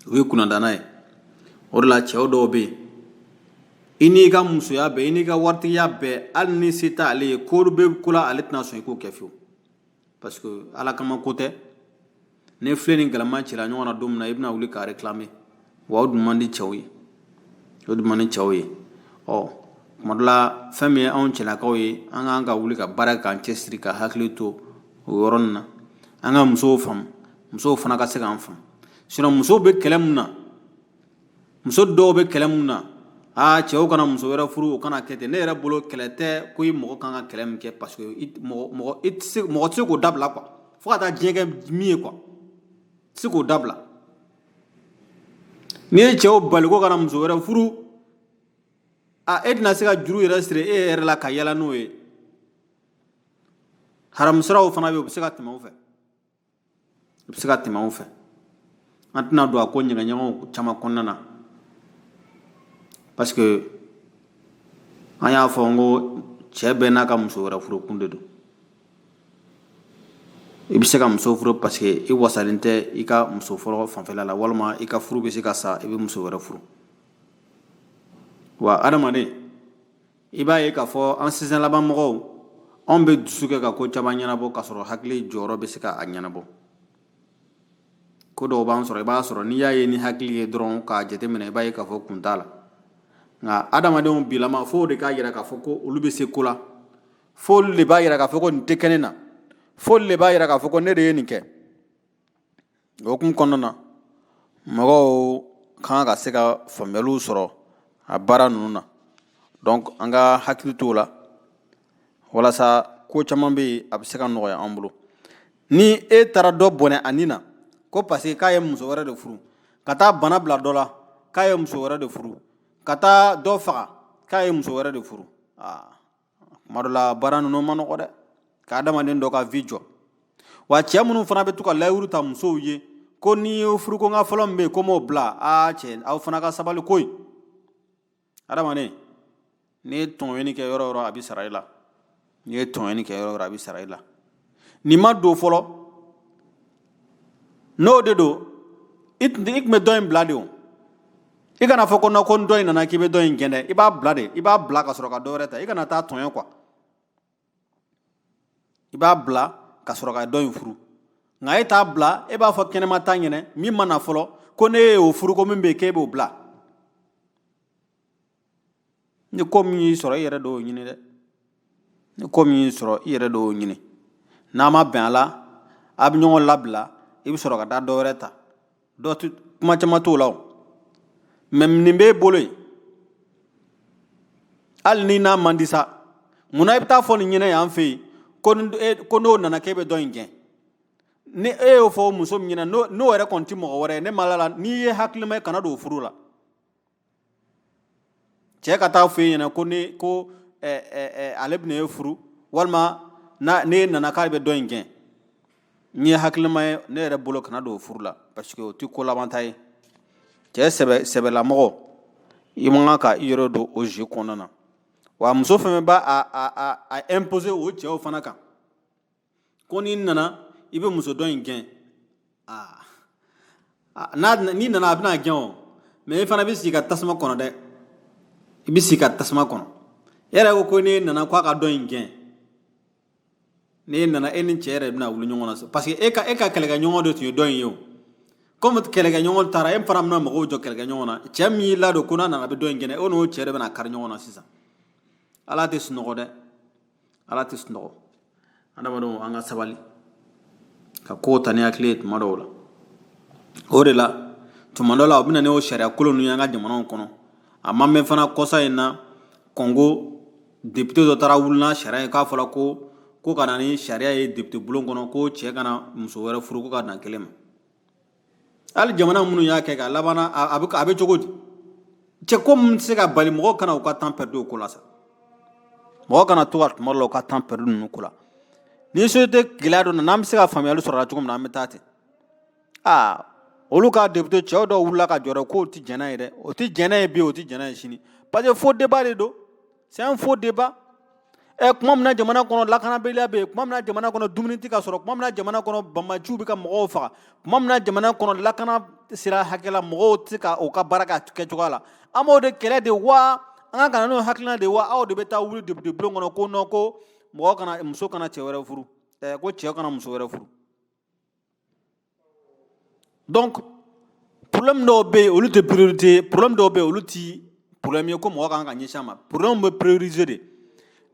u b'i kunnada n'a ye. O de la cɛw dɔw bɛ yen, i n'i ka musoya bɛɛ, i n'i ka waritigiya bɛɛ, hali ni se t'ale ye, ko bɛ ko la, ale tɛna sɔn i k'o kɛ fiyewu, parce que ala kama ko tɛ. Ni filen ni galama cira ɲɔgɔn na don min na, i bɛna wuli k'a réclamer. Wa o dun man di cɛw ye, o dun man di cɛw ye. Ɔ, tuma dɔ la, fɛn min ye anw cɛlakaw ye, an k'an ka wuli ka baara kɛ, k'an cɛsiri, ka hakili to o yɔrɔnin na, an ka musow faamu, musow fana ka se k'an faamu. Sinon musow bɛ kɛlɛ mun na, muso dɔw bɛ kɛlɛ mun na, aa, cɛw kana muso wɛrɛ furu, o kana kɛ ten. Ne yɛrɛ bolo, kɛlɛ tɛ ko i mɔgɔ kan ka kɛlɛ min kɛ, parce que mɔgɔ i tɛ se, mɔgɔ tɛ se k'o dabila quoi, fo ka taa diɲɛ kɛ min ye quoi, tɛ se k'o dabila. N'i ye cɛw bali ko kana muso wɛrɛ furu, a e tɛna se ka juru yɛrɛ siri e yɛrɛ la ka yala n'o ye. Haramu siraw fana bɛ yen, u bɛ se ka tɛmɛ o fɛ, u bɛ se ka tɛmɛ o fɛ. An tɛna don a ko ɲɛgɛɲɛgɛnw caman kɔnɔna na, parce que an y'a fɔ n ko cɛ bɛɛ n'a ka muso wɛrɛ furu kun de don. I bɛ se ka muso furu parce que i wasalen tɛ i ka muso fɔlɔ fanfɛla la, walima i ka furu bɛ se ka sa, i bɛ muso wɛrɛ furu. Wa adamaden, i b'a ye k'a fɔ an sisan laban mɔgɔw, anw bɛ dusu kɛ ka ko caman ɲɛnabɔ k'a sɔrɔ hakili jɔyɔrɔ bɛ se ka a ɲɛnabɔ. Ko dɔw b'an sɔrɔ, i b'a sɔrɔ n'i y'a ye ni hakili ye dɔrɔn k'a jateminɛ, i b'a ye k'a fɔ kun t'a la. Nka adamadenw bilama, fo o de k'a yira k'a fɔ ko olu bɛ se ko la, fo olu de b'a yira k'a fɔ ko nin tɛ kɛ ne na, fo olu de b'a yira k'a fɔ ko ne de ye nin kɛ. O hukumu kɔnɔna na, mɔgɔw kan ka se ka faamuyaliw sɔrɔ a baara ninnu na. Donc an ka hakili t'o la walasa ko caman bɛ yen, a bɛ se ka nɔgɔya an bolo. Ni e taara dɔ bɔnɛ a ni na ko parce que k'a ye muso wɛrɛ de furu, ka taa bana bila dɔ la k'a ye muso wɛrɛ de furu, ka taa dɔ faga k'a ye muso wɛrɛ de furu, aa, tuma dɔ la baara ninnu ma nɔgɔ dɛ, ka adamaden dɔ ka vie jɔ. Wa cɛ minnu fana bɛ to ka layiru ta musow ye ko n'i ye furuko n ka fɔlɔ min bɛ yen ko m'o bila, aa cɛ, aw fana ka sabali koyi. Adamaden, n'i ye tɔɲɔni kɛ yɔrɔ o yɔrɔ, a bɛ sara i la. N'i ye tɔɲɔni kɛ yɔrɔ o yɔrɔ, a bɛ sara i la. Nin ma don fɔlɔ, n'o de don, i tun bɛ dɔ in bila de. O i kana fɔ ko non, ko dɔ in nana k'i bɛ dɔ in gɛn dɛ. I b'a bila de, i b'a bila ka sɔrɔ ka dɔ wɛrɛ ta. I kana taa tɔɲɔ quoi, i b'a bila ka sɔrɔ ka dɔ in furu. Nka e t'a bila, e b'a fɔ kɛnɛma ta ɲɛnɛ min ma na fɔlɔ ko ne y'o furu, ko min bɛ yen k'e b'o bila. Ni ko min y'i sɔrɔ, i yɛrɛ d'o ɲini dɛ. Ni ko min y'i sɔrɔ, i yɛrɛ d'o ɲini. N'a ma bɛn a la, a bɛ ɲɔgɔn labila, i bɛ sɔrɔ ka taa dɔ wɛrɛ ta. Dɔ tɛ kuma caman t'o la o, mais nin b'e bolo yen, hali ni n'a man di sa, munna i bɛ taa fɔ nin ɲɛnɛ yan fɛ yen ko n'o nana k'e bɛ dɔ in gɛn? Ni e y'o fɔ muso min ɲɛna, n'o yɛrɛ kɔni tɛ mɔgɔ wɛrɛ ye, ne ma la, n'i ye hakilima ye, kana don o furu la. Cɛ ka taa fɔ e ɲɛna ko ne ko ale bɛna e furu, walima n'e nana k'ale bɛ dɔ in gɛn, n'i ye hakilima ye, ne yɛrɛ bolo, kana don o furu la, parce que o tɛ ko laban ta ye. Cɛ sɛbɛlamɔgɔ, i man kan ka i yɛrɛ don o jeu kɔnɔna na. Wa muso fɛn fɛn b'a a imposer o cɛw fana kan ko n'i nana i bɛ muso dɔ in gɛn, aa, n'i nana a bɛna gɛn o, mais i fana bɛ sigi ka tasuma kɔnɔ dɛ. I bɛ sigi ka tasuma kɔnɔ. E yɛrɛ ko ko n'e nana k'a ka dɔ in gɛn, n'e nana, e ni cɛ yɛrɛ bɛna wuli ɲɔgɔn na, parce que e ka kɛlɛkɛɲɔgɔn de tun ye dɔ in ye. O komi kɛlɛkɛɲɔgɔn taara, e fana bɛna mɔgɔw jɔ kɛlɛkɛɲɔgɔn na. Cɛ min y'i ladon ko n'a nana a bɛ dɔ in gɛn, e n'o cɛ de bɛna kari ɲɔgɔn na sisan. Ala tɛ sunɔgɔ dɛ, Ala tɛ sunɔgɔ. Adamadenw, an ka sabali ka kow ta ni hakili ye tuma dɔw la. O de la, tuma dɔw la, u bɛ na n'o sariya kolon ninnu ye an ka jamanaw kɔnɔ. A ma mɛn fana, kɔsa in na, Kɔngo député dɔ taara wuli n'a sariya ye k'a fɔra ko ka na ni sariya ye député bulon kɔnɔ ko cɛ kana muso wɛrɛ furu ko ka dan kelen ma. Hali jamana minnu y'a kɛ, k'a laban, a bɛ cogo di? Cɛ ko min tɛ se ka bali, mɔgɔw kana u ka temps perdu o ko la sa. Mɔgɔ kana to ka tuma dɔ la u ka temps perdu ninnu ko la. Ni société gɛlɛya dɔ nana, n'an bɛ se ka faamuyali sɔrɔ a la cogo min na, an bɛ taa ten. Aa, olu ka député cɛw dɔw wulila ka jɔ dɛ, k'o tɛ jɛn n'a ye dɛ. O tɛ jɛn n'a ye bi, o tɛ jɛn n'a ye sini, parce que faux débat de don, c'est un faux débat. Ɛ, tuma min na jamana kɔnɔ lakanabaliya bɛ yen, tuma min na jamana kɔnɔ dumuni tɛ ka sɔrɔ, tuma min na jamana kɔnɔ banbaanciw bɛ ka mɔgɔw faga, tuma min na jamana kɔnɔ lakana sira hakɛ la, mɔgɔw tɛ ka u ka baara kɛ cogoya la, an b'o de kɛlɛ de wa, an ka na n'o hakilina de wa, aw de bɛ taa wuli député bulon kɔnɔ ko non, ko mɔgɔ kana, muso kana cɛ wɛrɛ furu, ɛ, ko cɛ kana muso wɛrɛ furu. Donc problème dɔw bɛ yen, olu tɛ priorité ye. Problème dɔw bɛ yen, olu ti problème ye ko mɔgɔ kan ka ɲɛsin a ma. Problème bɛ prioriser de.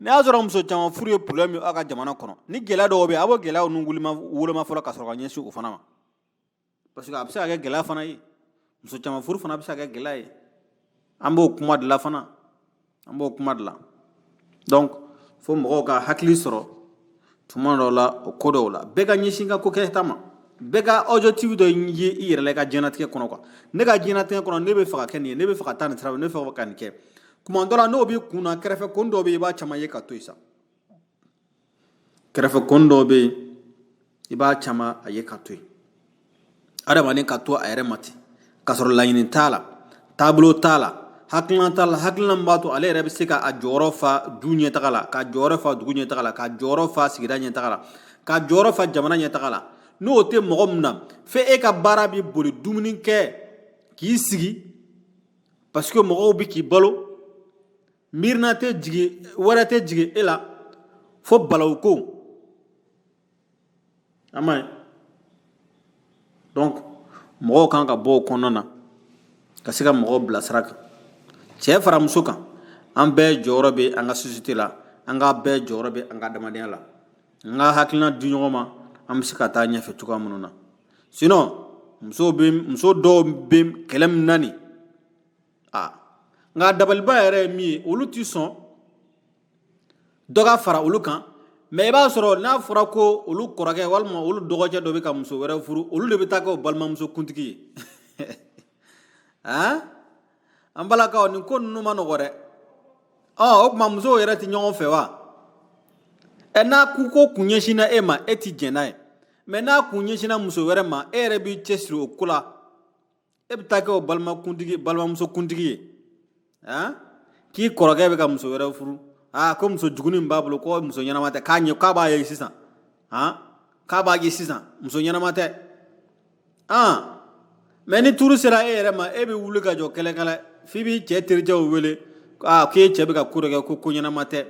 N'a y'a sɔrɔ muso caman furu ye problème ye aw ka jamana kɔnɔ, ni gɛlɛya dɔw bɛ yen, a b'o gɛlɛyaw ninnu wulima woloma fɔlɔ ka sɔrɔ ka ɲɛsin o fana ma, parce que a bɛ se ka kɛ gɛlɛya fana ye. Muso caman furu fana bɛ se ka kɛ gɛlɛya ye. An b'o kuma de la fana, an b'o kuma de la. Donc fo mɔgɔw ka hakili sɔrɔ tuma dɔw la o ko dɔw la. Bɛɛ ka ɲɛsin ka ko kɛta ma, bɛɛ ka objectif dɔ ye i yɛrɛ la i ka diɲɛlatigɛ kɔnɔ quoi. Ne ka diɲɛlatigɛ kɔnɔ, ne bɛ fɛ ka kɛ nin ye, ne bɛ fɛ ka taa nin sira fɛ, ne bɛ fɛ ka nin kɛ. Tuma dɔ la, n'o b'i kun na, kɛrɛfɛ ko dɔw bɛ yen, i b'a caman ye ka to yen sa. Kɛrɛfɛ ko dɔw bɛ yen, i b'a caman a ye ka to yen. Adamaden ka to a yɛrɛ ma ten, k'a sɔrɔ laɲini t'a la, taabolo t'a la, hakilina t'a la, hakilina min b'a to ale yɛrɛ bɛ se ka a jɔyɔrɔ fa du ɲɛtaga la, ka jɔyɔrɔ fa dugu ɲɛtaga la, ka jɔyɔrɔ fa sigida ɲɛtaga la, ka jɔyɔrɔ fa jamana ɲɛtaga la. N'o tɛ mɔgɔ min na, f'e e ka baara bɛ boli dumuni kɛ k'i sigi, parce que mɔgɔw bɛ k'i balo, miirina tɛ jigin, wɛrɛ tɛ jigin e la fo balawu ko a ma ye. Donc mɔgɔw kan ka bɔ o kɔnɔna na ka se ka mɔgɔw bila sira kan, cɛ fara muso kan. An bɛɛ jɔyɔrɔ bɛ an ka société la, an ka bɛɛ jɔyɔrɔ bɛ an ka adamadenya la. N ka hakilina di ɲɔgɔn ma, an bɛ se ka taa ɲɛfɛ cogoya minnu na. Sinon musow bɛ, muso dɔw bɛ kɛlɛ min na nin, aa, nka dabaliba yɛrɛ ye min ye, olu ti sɔn dɔ ka fara olu kan. Mais i b'a sɔrɔ n'a fɔra ko olu kɔrɔkɛ walima olu dɔgɔcɛ dɔ bɛ ka muso wɛrɛ furu, olu de bɛ taa kɛ o balimamuso kuntigi ye. Han, an balakaw, nin ko ninnu ma nɔgɔ dɛ. Ɔ, o tuma musow yɛrɛ tɛ ɲɔgɔn fɛ wa? Ɛ, n'a ko kun ɲɛsinna e ma, e ti jɛn n'a ye, mais n'a kun ɲɛsinna muso wɛrɛ ma, e yɛrɛ b'i cɛsiri o ko la, e bɛ taa kɛ o balimakuntigi, balimamuso kuntigi ye. Han, k'i kɔrɔkɛ bɛ ka muso wɛrɛ furu, aa, ko muso jugunin b'a bolo, ko muso ɲɛnama tɛ, k'a ɲɛ k'a b'a ye sisan, han, k'a b'a ye sisan, muso ɲɛnama tɛ. Han, mais ni tour sera e yɛrɛ ma, e bɛ wuli ka jɔ kɛlɛkɛlɛ f'i b'i cɛ tericɛw wele, aa, k'e cɛ bɛ ka ko dɔ kɛ, ko ko ɲɛnama tɛ.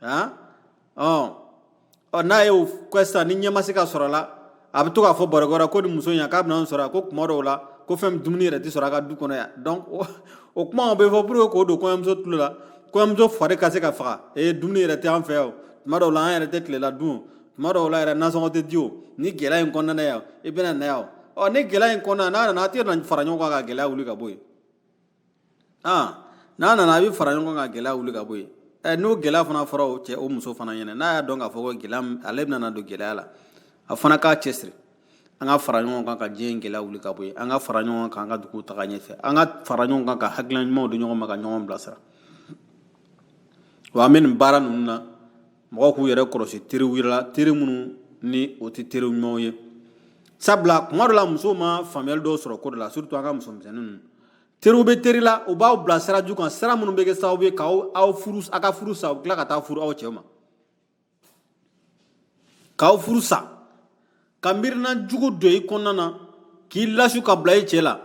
Han, ɔ ɔ, n'a y'o kɛ sisan, ni ɲɛ ma se ka sɔrɔ a la, A bɛ to k'a fɔ barokɛyɔrɔ ko ni muso in k'a bɛna n sɔrɔ, ko kuma dɔw la ko fɛn dumuni yɛrɛ tɛ sɔrɔ a ka du kɔnɔ yan. Donc o kuma bɛ fɔ pour que k'o don kɔɲɔmuso tulo la, kɔɲɔmuso fari ka se ka faga. Ee, dumuni yɛrɛ tɛ an fɛ yan, tuma dɔw la an yɛrɛ tɛ tilela dun, tuma dɔw la yɛrɛ nasɔngɔ tɛ di. O ni gɛlɛya in kɔnɔna yan, i bɛna na yan. Ɔ, ni gɛlɛya in kɔnɔna n'a nana, a tɛ na fara ɲɔgɔn kan ka gɛlɛya wuli ka bɔ yen. N'a nana, a bɛ fara ɲɔgɔn kan ka gɛlɛya wuli ka bɔ yen. Ɛ, n'o gɛlɛya fana fɔra o cɛ, o muso fana ɲɛna, n'a y'a dɔn k'a fɔ ko gɛlɛya, ale bɛna don gɛlɛya la, a fana k'a cɛsiri. An ka fara ɲɔgɔn kan ka diɲɛ in gɛlɛya wuli ka bɔ yen. An ka fara ɲɔgɔn kan, an ka dugu taga ɲɛfɛ. An ka fara ɲɔgɔn kan ka hakilina ɲumanw di ɲɔgɔn ma, ka ɲɔgɔn bilasira. Wa an bɛ nin baara ninnu na, mɔgɔw k'u yɛrɛ kɔlɔsi teriw la, teri minnu ni o tɛ teri ɲumanw ye. Sabula kuma dɔ la, musow ma faamuyali dɔw sɔrɔ ko dɔ la, surtout an ka musomisɛnnin ninnu. Teriw bɛ teri la, u b'aw bila sira ju kan, sira minnu bɛ kɛ sababu ye k'aw aw furu, aw ka furu sa, u tila ka taa furu aw cɛw ma, k'aw furu sa, ka miirina jugu don i kɔnɔna na, k'i lasu ka bila i cɛ la.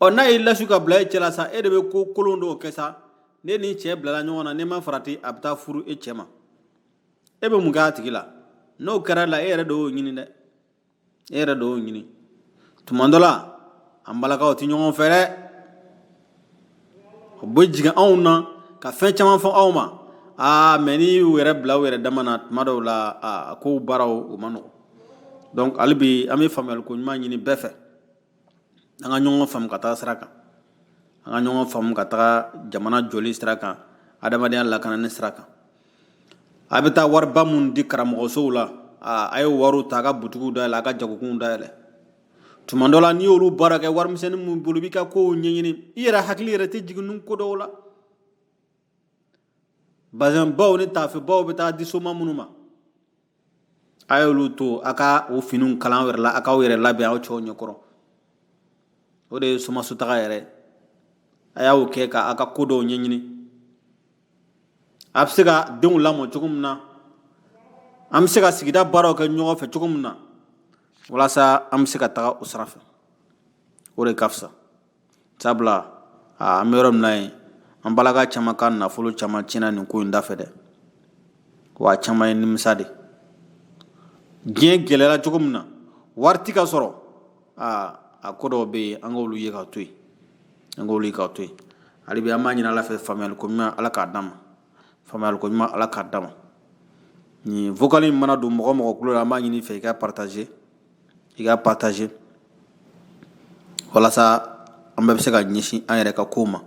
Ɔ, n'a y'i lasu ka bila i cɛ la sa, e de bɛ ko kolon dɔw kɛ sa. Ne ni cɛ bilala ɲɔgɔn na, n'i ma farati, a bɛ taa furu e cɛ ma. E bɛ mun kɛ a tigi la? N'o kɛra la, e yɛrɛ de y'o ɲini dɛ, e yɛrɛ de y'o ɲini. Tuma dɔ la, an balakaw tɛ ɲɔgɔn fɛ dɛ. O bɛ jigin anw na ka fɛn caman fɔ aw ma. Aa, mais n'i y'u yɛrɛ bila u yɛrɛ dama na, tuma dɔw la, a kow baaraw o ma nɔgɔn. Donc hali bi, an bɛ faamuyali ko ɲuman ɲini bɛɛ fɛ. An ka ɲɔgɔn faamu ka taa sira kan, an ka ɲɔgɔn faamu ka taga jamana jɔli sira kan, adamadenya lakanani sira kan. A bɛ taa wariba minnu di karamɔgɔsow la, a ye wariw ta, a ka butigiw dayɛlɛ, a ka jagokunw dayɛlɛ. Tuma dɔ la, n'i y'olu baara kɛ, warimisɛnnin min bolo, i b'i ka kow ɲɛɲini, i yɛrɛ hakili yɛrɛ tɛ jigin ninnu ko dɔw la. Bazɛnbaw ni taafebaw bɛ taa di soma minnu ma, a y'olu to, a ka o finiw kalan aw yɛrɛ la, a k'aw yɛrɛ labɛn aw cɛw ɲɛkɔrɔ. O de ye somasotaga yɛrɛ. A y'o kɛ ka aw ka ko dɔw ɲɛɲini, a bɛ se ka denw lamɔ cogo min na, an bɛ se ka sigida baaraw kɛ ɲɔgɔn fɛ cogo min na, walasa an bɛ se ka taga o sira fɛ. O de ka fisa, sabula an bɛ yɔrɔ min na yen, an balaka caman ka nafolo caman tiɲɛna nin ko in da fɛ dɛ. Wa caman ye nimisa de. Diɲɛ gɛlɛyara cogo min na, wari ti ka sɔrɔ. A ko dɔw bɛ yen, an k'olu ye ka to yen, an k'olu ye ka to yen. Hali bi, an b'a ɲini Ala fɛ, faamuyali ko ɲuman, Ala k'a d'an ma. Faamuyali ko ɲuman, Ala k'a d'an ma. Nin vocal in mana don mɔgɔ mɔgɔ tulo la, an b'a ɲini i fɛ, i ka partager, i ka partager, walasa an bɛɛ bɛ se ka ɲɛsin an yɛrɛ ka kow ma.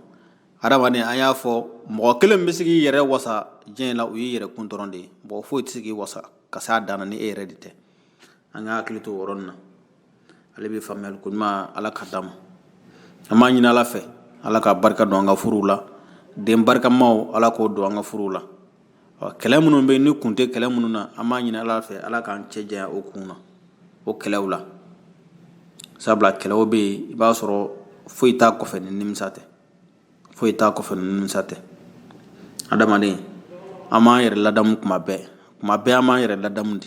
Adamaden, an y'a fɔ, mɔgɔ kelen bɛ se k'i yɛrɛ wasa diɲɛ la, o y'i yɛrɛ kun dɔrɔn de ye. Mɔgɔ foyi tɛ se k'i wasa ka s'a dan na ni e yɛrɛ de tɛ. An ka hakili to o yɔrɔnin na. Ale bɛ faamuyali ko ɲuman, Ala ka d'an ma. An b'a ɲini Ala fɛ, Ala ka barika don an ka furuw la. Den barikamaw, Ala k'o don an ka furuw la. Kɛlɛ minnu bɛ yen ni kun tɛ kɛlɛ minnu na, an b'a ɲini Ala fɛ, Ala k'an cɛ janya o kun na, o kɛlɛw la. Sabula kɛlɛw bɛ yen, i b'a sɔrɔ foyi t'a kɔfɛ ni nimisa tɛ, foyi t'a kɔfɛ ni nimisa tɛ. Adamaden, an b'an yɛrɛ ladamu kuma bɛɛ, kuma bɛɛ an b'an yɛrɛ ladamu de,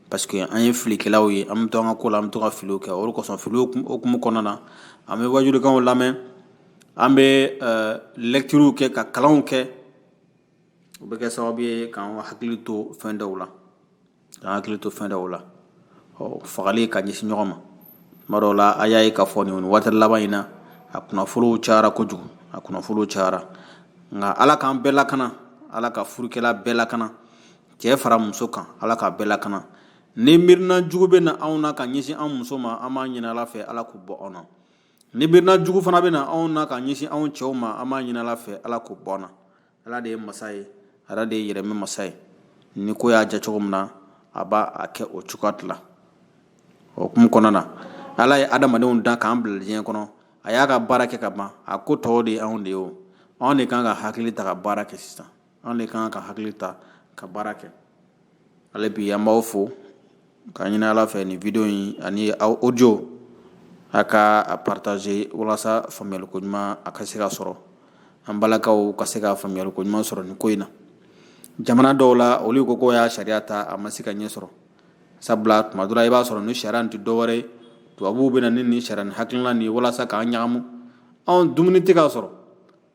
parce que an ye filikɛlaw ye. An bɛ to an ka ko la, an bɛ to ka filiw kɛ. O de kosɔn, filiw hukumu kɔnɔna na, an bɛ wajulikanw lamɛn, an bɛ lecturew kɛ, ka kalanw kɛ. O bɛ kɛ sababu ye k'an hakili to fɛn dɔw la, k'an hakili to fɛn dɔw la. Ɔ, fagali ka ɲɛsin ɲɔgɔn ma, tuma dɔw la, a y'a ye k'a fɔ nin waati laban in na, a kunnafoniw cayara kojugu, a kunnafoniw cayara. Nka Ala k'an bɛɛ lakana, Ala ka furukɛla bɛɛ lakana, cɛ fara muso kan, Ala ka bɛɛ lakana. Ni miirina jugu bɛ na anw na ka ɲɛsin an muso ma, an b'a ɲini Ala fɛ, Ala k'o bɔ anw na. Ni miirina jugu fana bɛ na anw na ka ɲɛsin anw cɛw ma, an b'a ɲini Ala fɛ, Ala k'o bɔ an na. Ala de ye masa ye, Ala de ye yɛrɛmɛ masa ye. Ni ko y'a diya cogo min na, a b'a a kɛ o cogoya de la. O hukumu kɔnɔna na, Ala ye adamadenw dan k'an bila diɲɛ kɔnɔ. A y'a ka baara kɛ ka ban. A ko tɔw de ye anw de ye. O anw de kan ka hakili ta ka baara kɛ sisan, anw de kan ka hakili ta ka baara kɛ. Ale bi, an b'aw fo ka ɲini Ala fɛ, nin video in ani aw audio, a ka a partager, walasa faamuyali ko ɲuman a ka se ka sɔrɔ, an balakaw ka se ka faamuyali ko ɲuman sɔrɔ nin ko in na. Jamana dɔw la, olu ko k'o y'a sariya ta, a ma se ka ɲɛ sɔrɔ, sabula tuma dɔ la, i b'a sɔrɔ ni sariya nin tɛ dɔwɛrɛ ye, tubabuw bɛ na ni nin sariya nin hakilina nin ye walasa k'an ɲagamu. Anw dumuni tɛ ka sɔrɔ,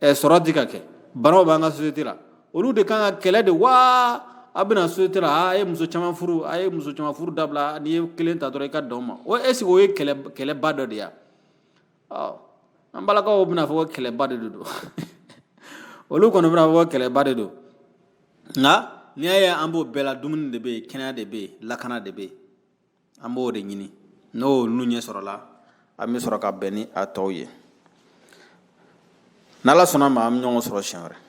sɔrɔ tɛ ka kɛ, banaw b'an ka société la. Olu de kan ka kɛlɛ de wa A bɛna société la, a ye muso caman furu, a ye muso caman furu dabila. N'i ye kelen ta dɔrɔn, i ka dan o ma. O est ce que o ye kɛlɛba dɔ de ye? Ɔ, an balakaw bɛna fɔ ko kɛlɛba de don. Olu kɔni bɛna fɔ ko kɛlɛba de don. Nka n'i y'a ye an b'o bɛɛ la, dumuni de bɛ yen, kɛnɛya de bɛ yen, lakana de bɛ yen. An b'o de ɲini. N'o ninnu ɲɛ sɔrɔla, an bɛ sɔrɔ ka bɛn ni a tɔw ye. N'Ala sɔnna ma, an bɛ ɲɔgɔn sɔrɔ siɲɛ wɛrɛ.